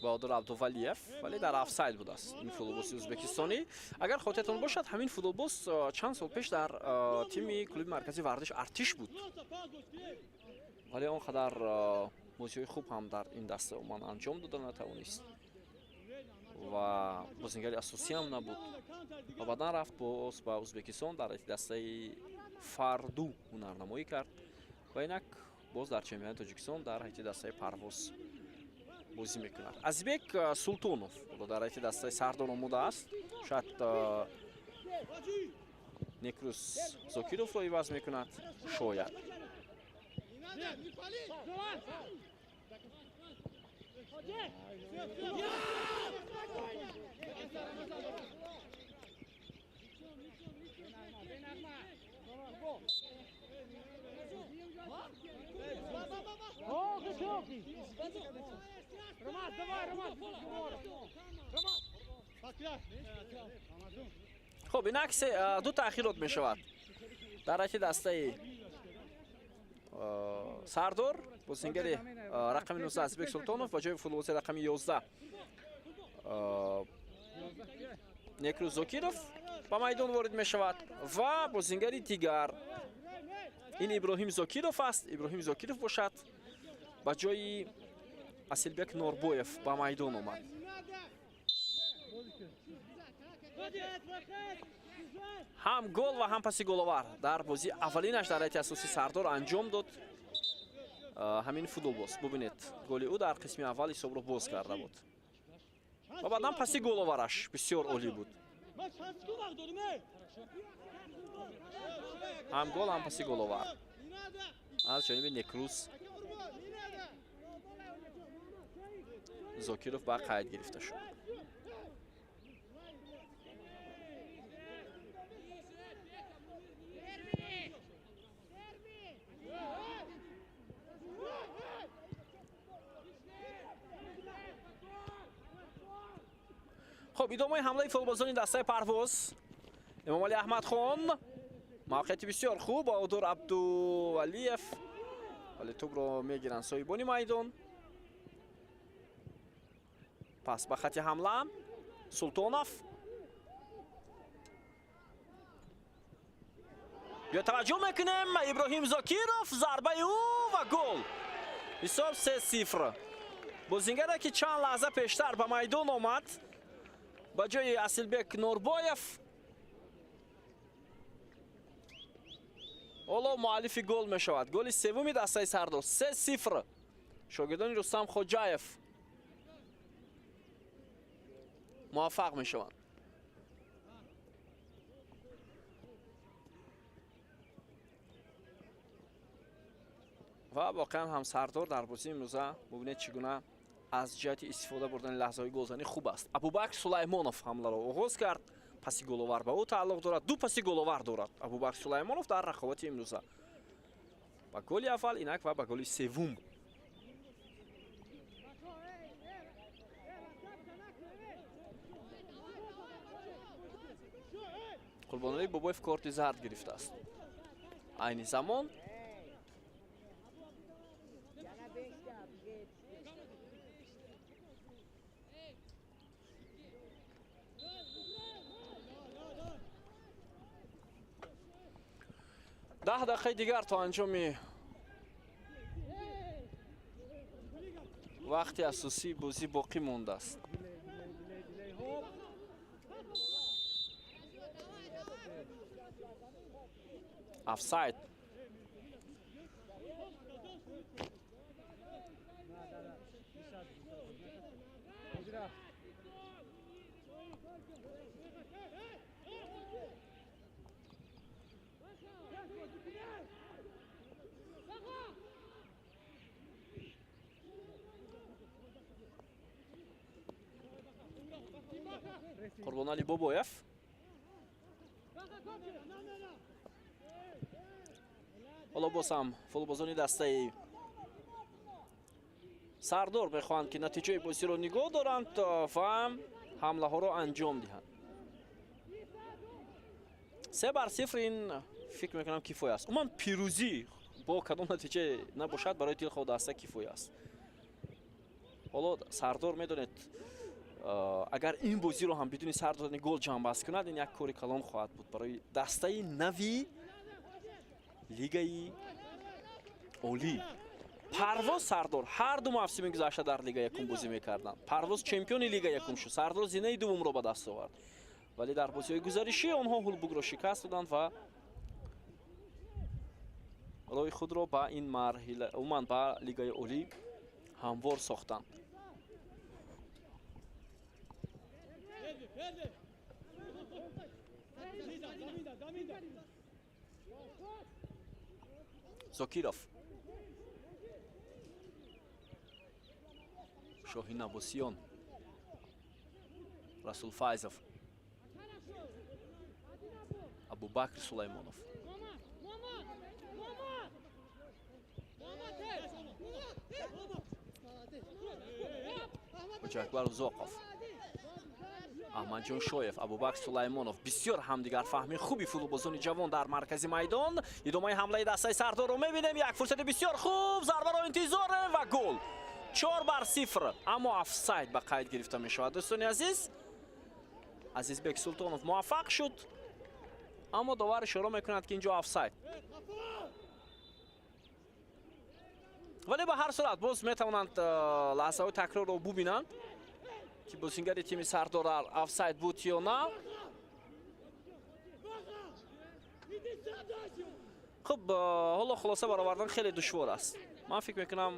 Баҳодур Абдувалиев, вале дар офсайд будааст ин футболбози ӯзбекистонӣ. Агар хотиртон бошад, ҳамин футболбоз чанд сол пеш дар тими клуби марказии варзиш Артиш буд, вале он қадар бозиҳои хуб ҳам дар ин даста умуман анҷом дода натавонист ва бозингари асосӣ ҳам набуд ва баъдан рафт боз ба Ӯзбекистон, дар дастаи Фарду ҳунарнамоӣ кард ва инак боз дар чемпионати Тоҷикистон дар ҳайати дастаи Парвоз бозӣ мекунад. Азизбек Султонов дар ҳайати дастаи Сардор омодааст. Шояд Некрус Зокировро иваз мекунад, шояд. Хуб, инак ду таъхирот мешавад дар ҳайати дастаи Сардор. Бозингари рақами 19 Азизбек Султонов ба ҷои футболбози рақами 11 Некрус Зокиров ба майдон ворид мешавад ва бозингари дигар ин Иброҳим Зокиров аст. Иброҳим Зокиров бошад ба ҷои Асилбек Норбоев ба майдон омад. Ҳам гол ва ҳам паси головар дар бозии аввалинаш дар ҳайати асосии Сардор анҷом дод ҳамин футболбоз. Бубинед, голи ӯ дар қисми аввал ҳисобро боз карда буд ва баъдан паси головараш бисёр олӣ буд. Ҳам гол, ҳам паси головар аз ҷониби Некрус Зокиров ба қайд гирифта шуд. Хуб, идомаи ҳамлаи футболбозони дастаи Парвоз. Эмомалӣ Аҳмадхон, мавқеияти бисёр хуб, Баҳодур Абдувалиев, вале тӯбро мегиранд соҳибони майдон. Пас ба хати ҳамла Султонов. Биё таваҷҷӯҳ мекунем, Иброҳим Зокиров, зарбаи ӯ ва гол. Ҳисоб 3-0. Бозингаре ки чанд лаҳза пештар ба майдон омад ба ҷои Асилбек Норбоев, ҳоло муаллифи гол мешавад. Голи севуми дастаи Сардор, 3-0. Шогирдони Рустам Хоҷаев муваффақ мешаванд. Ва воқеан ҳам Сардор дар бозии имрӯза бубинед чӣ гуна аз ҷиҳати истифода бурдани лаҳзаҳои голзанӣ хуб аст. Абубакр Сулаймонов ҳамларо оғоз кард. Паси головар ба ӯ тааллуқ дорад. Ду паси головар дорад Абубакр Сулаймонов дар рақобати имрӯза. Ба голи аввал инак ва ба голи севум. Қурбоналӣ Бобоев корти зард гирифтааст. Айни замон 10 дақиқаи дигар то анҷоми вақти асосии бозӣ боқӣ мондааст. Офсайд. Қурбонали Бобоев. Ҳоло боз ҳам футболбозони дастаи Сардор мехоҳанд, ки натиҷаи бозиро нигоҳ доранд ва ҳамлаҳоро анҷом диҳанд. 3-0 ин фикр мекунам кифоя аст. Умуман пирӯзӣ бо кадом натиҷа набошад барои дилхоҳ даста кифоя аст. Ҳоло Сардор медонед, агар ин бозиро ҳам бидуни сар додани гол ҷамъбаст кунад, ин як кори калон хоҳад буд барои дастаи нави лигаи олӣ. Парвоз, Сардор ҳар ду мавсими гузашта дар лига якум бозӣ мекарданд. Парвоз чемпиони лига якум шуд, Сардор зинаи дуввумро ба даст овард, вале дар бозиҳои гузаришӣ онҳо Ҳулбукро шикаст доданд ва роҳи худро ба ин марҳила, умуман ба лигаи олӣ ҳамвор сохтанд. Зокиров, Шоҳин Аббосиён, Расул Файзов, Абубакр Сулаймонов. Ҳоҷиакбар Узоқов, Аҳмадҷон Шоев, Абубакр Сулаймонов. Бисёр ҳамдигарфаҳми хуби футболбозони ҷавон дар маркази майдон. Идомаи ҳамлаи дастаи Сардорро мебинем. Як фурсати бисёр хуб, зарбаро интизорем ва гол. 4-0. Аммо офсайд ба қайд гирифта мешавад. Дӯстони азиз, Азизбек Султонов муваффақ шуд, аммо довар ишора мекунад, ки инҷо офсайд. Вале ба ҳар сурат боз метавонанд лаҳзаҳои такрорро бубинанд, ки бозингари тими Сардор офсайд буд ё на. Хуб, ҳоло хулоса баровардан хеле душвор аст. Ман фикр мекунам,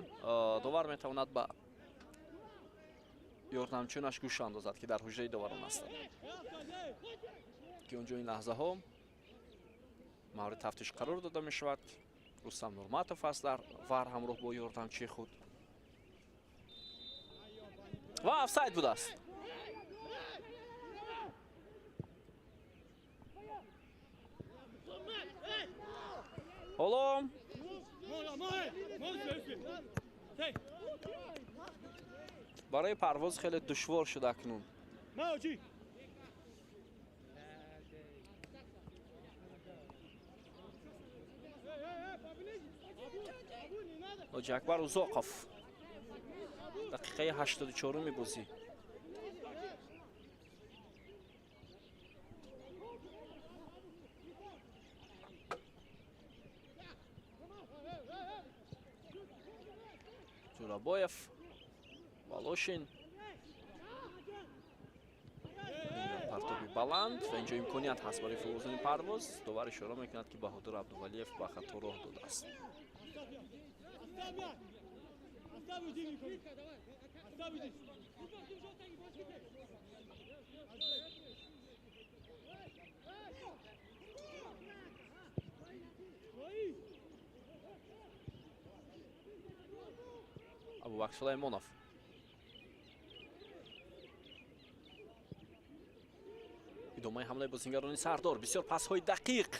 довар метавонад ба ёрдамчиёнаш гӯш андозад, ки дар ҳуҷраи доварон ҳастанд, ки онҷо ин лаҳзаҳо мавриди тафтиш қарор дода мешавад. Рустам Нурматов аст дар вар ҳамроҳ бо ёрдамчии худ ва офсайд будааст. Ҳоло барои Парвоз хеле душвор шуд акнун. Ҳоҷиакбар Узоқов, дақиқаи 84-уми бозӣ. Ҷӯрабоев, Волошин, партоби баланд ва инҷо имконият ҳаст барои футболбозони Парвоз. Довар ишора мекунад, ки Баҳодур Абдувалиев ба хато роҳ додааст. Абубакр Сулаймонов. Идомаи ҳамлаи бозингарони Сардор. Бисёр пасҳои дақиқ.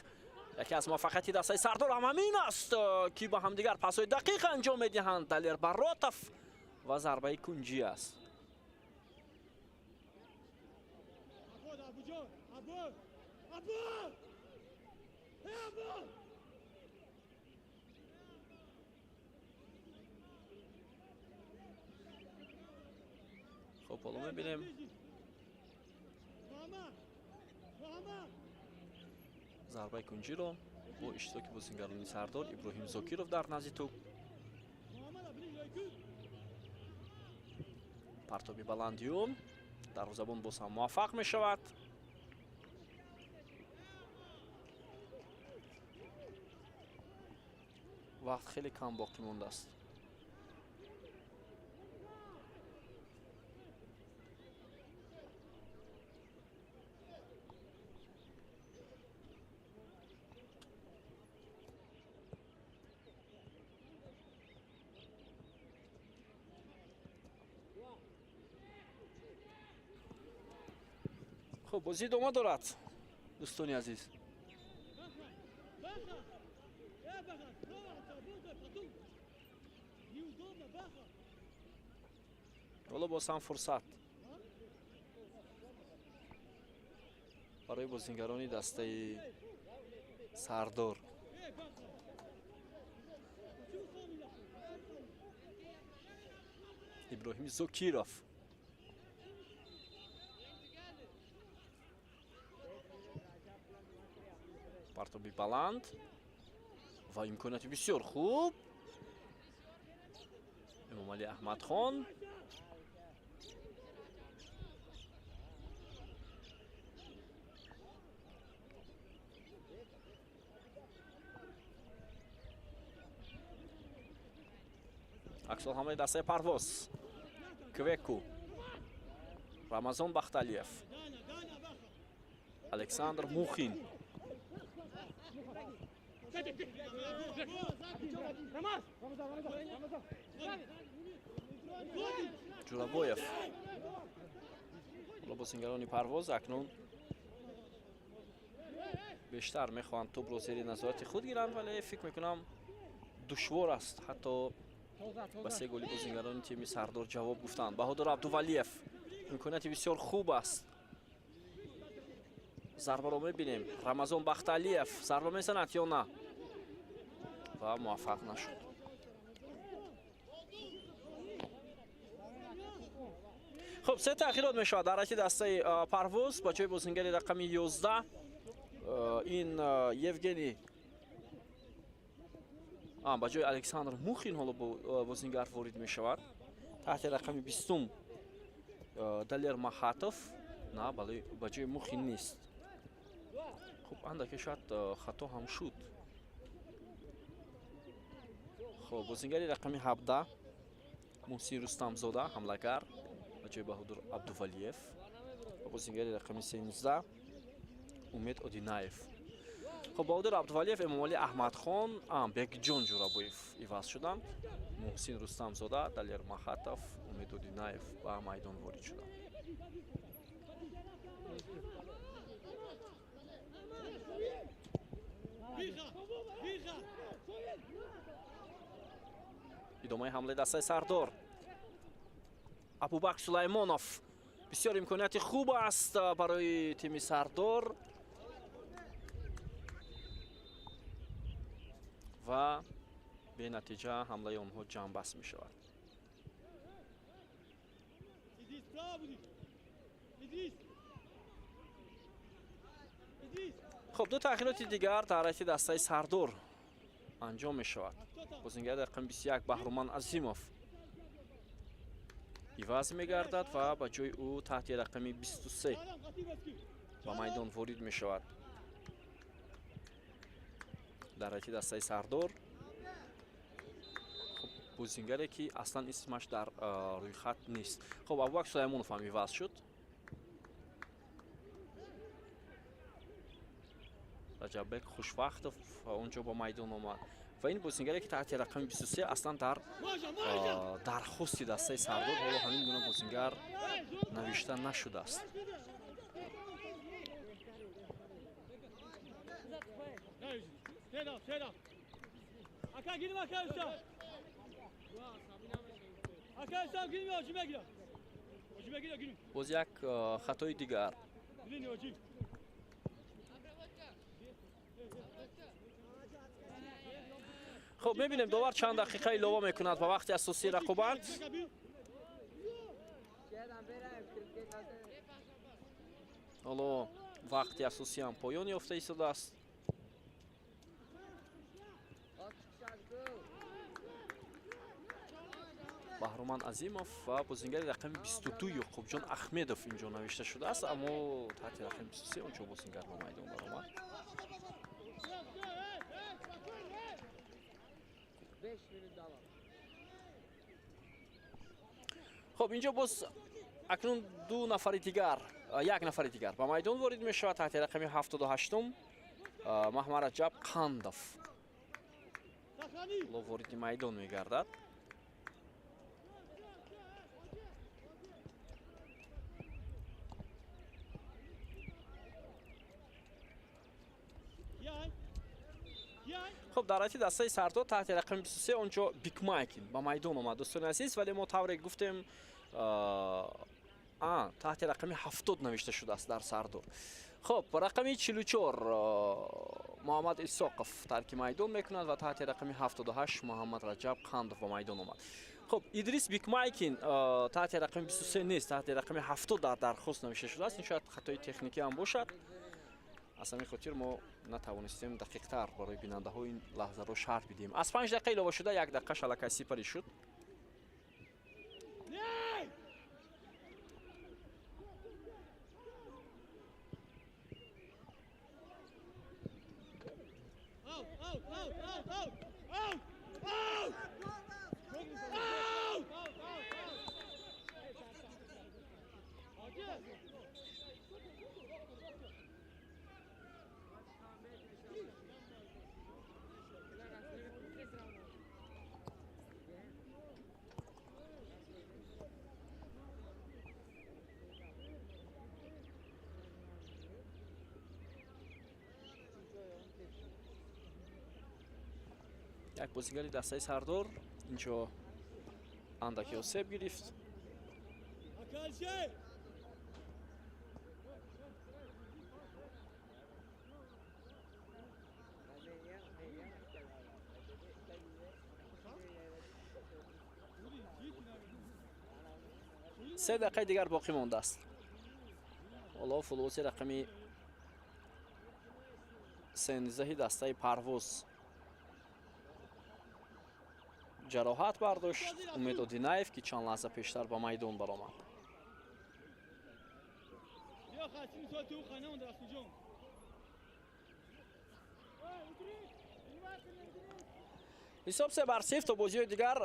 Яке аз муваффақияти дастаи Сардор ҳам ҳамин аст, ки ба ҳамдигар пасҳои дақиқ анҷом медиҳанд. Далер Баротов ва зарбаи кунҷӣ аст. Хуб, ҳоло мебинем зарбаи кунҷиро бо иштироки бозингарони Сардор. Иброҳим Зокиров дар назди тӯб. Партоби баланди ӯ, дарвозабон боз ҳам муваффақ мешавад. Вақт хеле кам боқӣ мондааст. Хуб, бозӣ идома дорад, дӯстони азиз. Ҳоло боз ҳам фурсат барои бозингарони дастаи Сардор. Иброҳими Зокиров. Партоби баланд ва имконияти бисёр хуб. Эмомалӣ Аҳмадхон. Аксол ҳамлаи дастаи Парвоз. Квеку. Рамазон Бахталиев. Александр Мухин. Ҷурабоев. Ҳоло бозингарони Парвоз акнун бештар мехоҳанд тӯбро зери назорати худ гиранд, вале фикр мекунам душвор аст ҳатто ба се голи бозингарони тими Сардор ҷавоб гуфтанд. Баҳодур Абдувалиев, имконияти бисёр хуб аст. Зарбаро мебинем. Рамазон Бахталиев зарба мезанад ё на? Ва муваффақ нашуд. Хуб, се таъхирот мешавад дар ҳайати дастаи Парвоз. Ба ҷои бозингари рақами 11 ин Евгений, ба ҷои Александр Мухин ҳоло бозингар ворид мешавад. Таҳти рақами 20 Далер Махатов. На, ба ҷои Мухин нест. Хуб, андаке шояд хато ҳам шуд. Хуб, бозингари рақами 17 Муҳсин Рустамзода, ҳамлагар, ба ҷои Баҳодур Абдувалиев. Ва бозингари рақами 13 Умед Одинаев. Хуб, Баҳодур Абдувалиев, Эмомалӣ Аҳмадхон, Бекҷон Ҷурабоев иваз шуданд. Муҳсин Рустамзода, Далер Махатов, Умед Одинаев ба майдон ворид шуданд. Идомаи ҳамлаи дастаи Сардор. Абубакр Сулаймонов. Бисёр имконияти хуб аст барои тими Сардор. Ва бенатиҷа ҳамлаи онҳо ҷамъбаст мешавад. Хуб, ду таъхироти дигар дар ҳайати дастаи Сардор анҷом мешавад. Бозингари рақами 21 Баҳруман Азимов иваз мегардад ва ба ҷои ӯ таҳти рақами 23 ба майдон ворид мешавад. Дар ҳайати дастаи Сардор хуб, бозингаре ки аслан исмаш дар рӯйхат нест. Хуб, Абубакр Сулаймонов ҳам иваз шуд. Раҷаббек Хушвақтов онҷо ба майдон омад. Ва ин бозингаре ки таҳти рақами 23 аслан дар дархости дастаи Сардор ҳоло ҳамин гуна бозингар навишта нашудааст. Боз як хатои дигар. Хуб, мебинем довар чанд дақиқа илова мекунад ба вақти асосии рақобат. Ҳоло вақти асосӣ ҳам поён ёфта истодааст. Баҳруман Азимов ва бозингари рақами 22 Ёқубҷон Ахмедов инҷо навишта шудааст, аммо таҳти рақами 23 онҷо бозингар ба майдон баромад. Хуб, инҷо боз акнун ду нафари дигар, як нафари дигар ба майдон ворид мешавад таҳти рақами 78 Маҳмараҷаб Қандов. Ҳоло вориди майдон мегардад. Дар ҳайати дастаи Сардор таҳти рақами 23 онҷо Бикмайкин ба майдон омад, дӯстони азиз, вале мо тавре гуфтем, таҳти рақами 70 навишта шудааст дар Сардор. Хуб, рақами 44 Муҳаммад Исоқов тарки майдон мекунад ва таҳти рақами 78 Муҳаммад Раҷаб Қандов ба майдон омад. Хуб, Идрис Бикмайкин таҳти рақами 23 нест, таҳти рақами 70 дар дархост навишта шудааст. Ин шояд хатои техникӣ ҳам бошад. Аз ҳамин хотир мо натавонистем дақиқтар барои бинандаҳо ин лаҳзаро шарҳ бидиҳем. Аз 5 дақиқа илова шуда як дақиқаш аллакай сипарӣ шуд. Як бозигари дастаи Сардор инҷо андаке осеб гирифт. Се дақиқаи дигар боқӣ мондааст. Ҳоло футболисти рақами 13 дастаи Парвоз ҷароҳат бардошт, Умед Одинаев, ки чанд лаҳза пештар ба майдон баромад. Ҳисоб 3-0. То бозиҳои дигар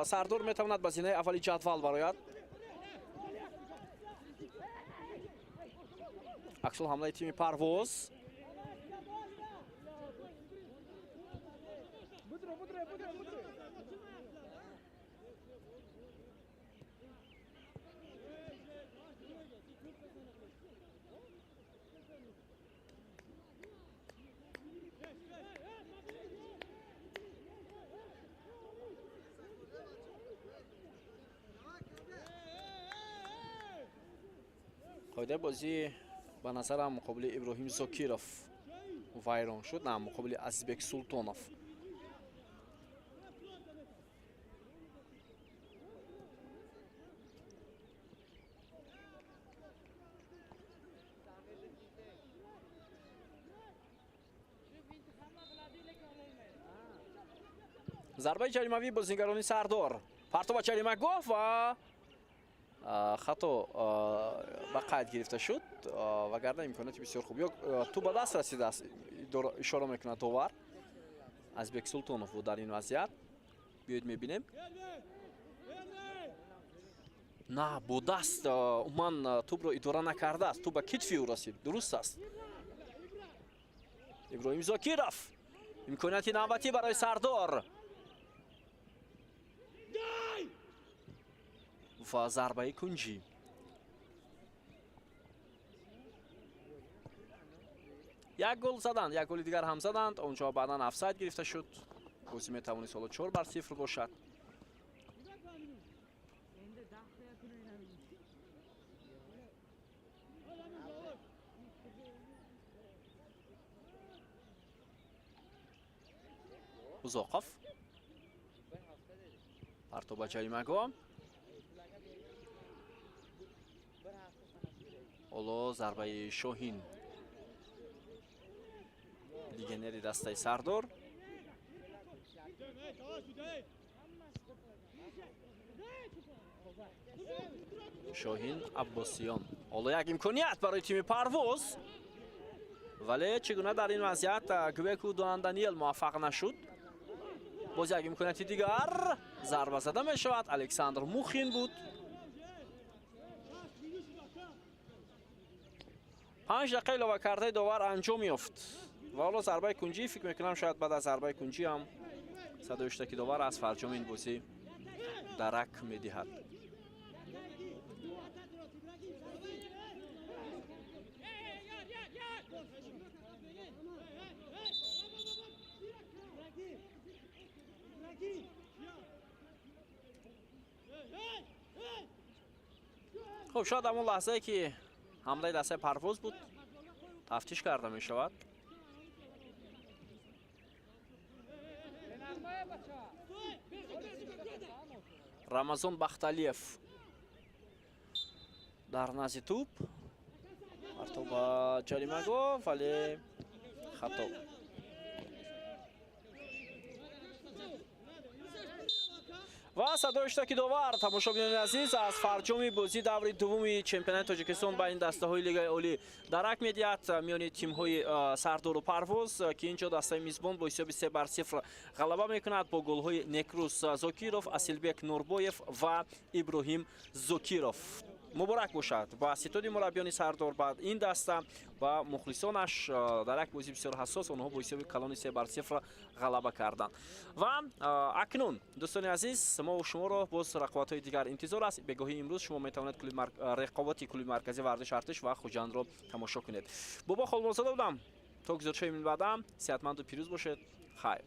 Сардор метавонад ба зинаи аввали ҷадвал барояд. Аксул ҳамлаи тими Парвоз. Қоидаи бозӣ ба назарам муқобили Иброҳим Зокиров вайрон шуд, на муқобили Азизбек Султонов. Зарбаи ҷаримавии бозигарони Сардор. Партов ба ҷаримагоҳ ва хато ба қайд гирифта шуд, вагарна имконияти бисёр хуб. Ё ту ба даст расидааст, ишора мекунад довар. Азбек Султонов буд дар ин вазъият. Биёед мебинем. На, бо даст умуман тӯбро идора накардааст. Тӯб ба китфи ӯ расид. Дуруст аст. Иброҳим Зокиров. Имконияти навбатӣ барои Сардор. Ва зарбаи кунҷӣ. Як гол заданд, як голи дигар ҳам заданд. Онҷо баъдан офсайд гирифта шуд. Бозӣ метавонист ҳоло 4-0 бошад. Узоқов партоб ба ҷаримагоҳ. Ҳоло зарбаи Шоҳин, легионери дастаи Сардор. Шоҳин Аббосиён. Ҳоло як имконият барои тими Парвоз, вале чӣ гуна дар ин вазъият Гвеку Дуан Даниел муваффақ нашуд. Боз як имконияти дигар, зарба зада мешавад. Александр Мухин буд. 5 дақиқа илова кардаи довар анҷом ёфт ва ҳоло зарбаи кунҷӣ. Фикр мекунам, шояд баъд аз зарбаи кунҷӣ ҳам садои штаки довар аз фарҷоми ин бозӣ дарак медиҳад. Хуб, шояд ҳамон лаҳзае, ки ҳамлаи дастаи Парвоз буд, тафтиш карда мешавад. Рамазон Бахталиев дар назди тӯб партоб ба ҷаримагоҳ, вале хато. Ва садои иштироки довар, тамошобинони азиз, аз фарҷоми бозии даври дуввуми чемпионати Тоҷикистон байни дастаҳои Лигаи Олӣ дарак медиҳад миёни тимҳои Сардору Парвоз, ки ин ҷо дастаи мизбон бо ҳисоби 3-0 ғалаба мекунад бо голҳои Некрус Зокиров, Асилбек Нурбоев ва Иброҳим Зокиров. Муборак бошад ба ситоди мураббиёни Сардор, ба ин даста ва мухлисонаш. Дар як бозии бисёр ҳассос онҳо бо ҳисоби калони 3-0 ғалаба карданд. Ва акнун, дӯстони азиз, мо шуморо боз рақобатҳои дигар интизор аст. Бегоҳии имрӯз шумо метавонед рақобати клуби марказии варзиши Артиш ва Хуҷандро тамошо кунед. Бобо Холмурозода будам. То гузоришҳои минбаъда сеҳатманду пирӯз бошед. Хайр.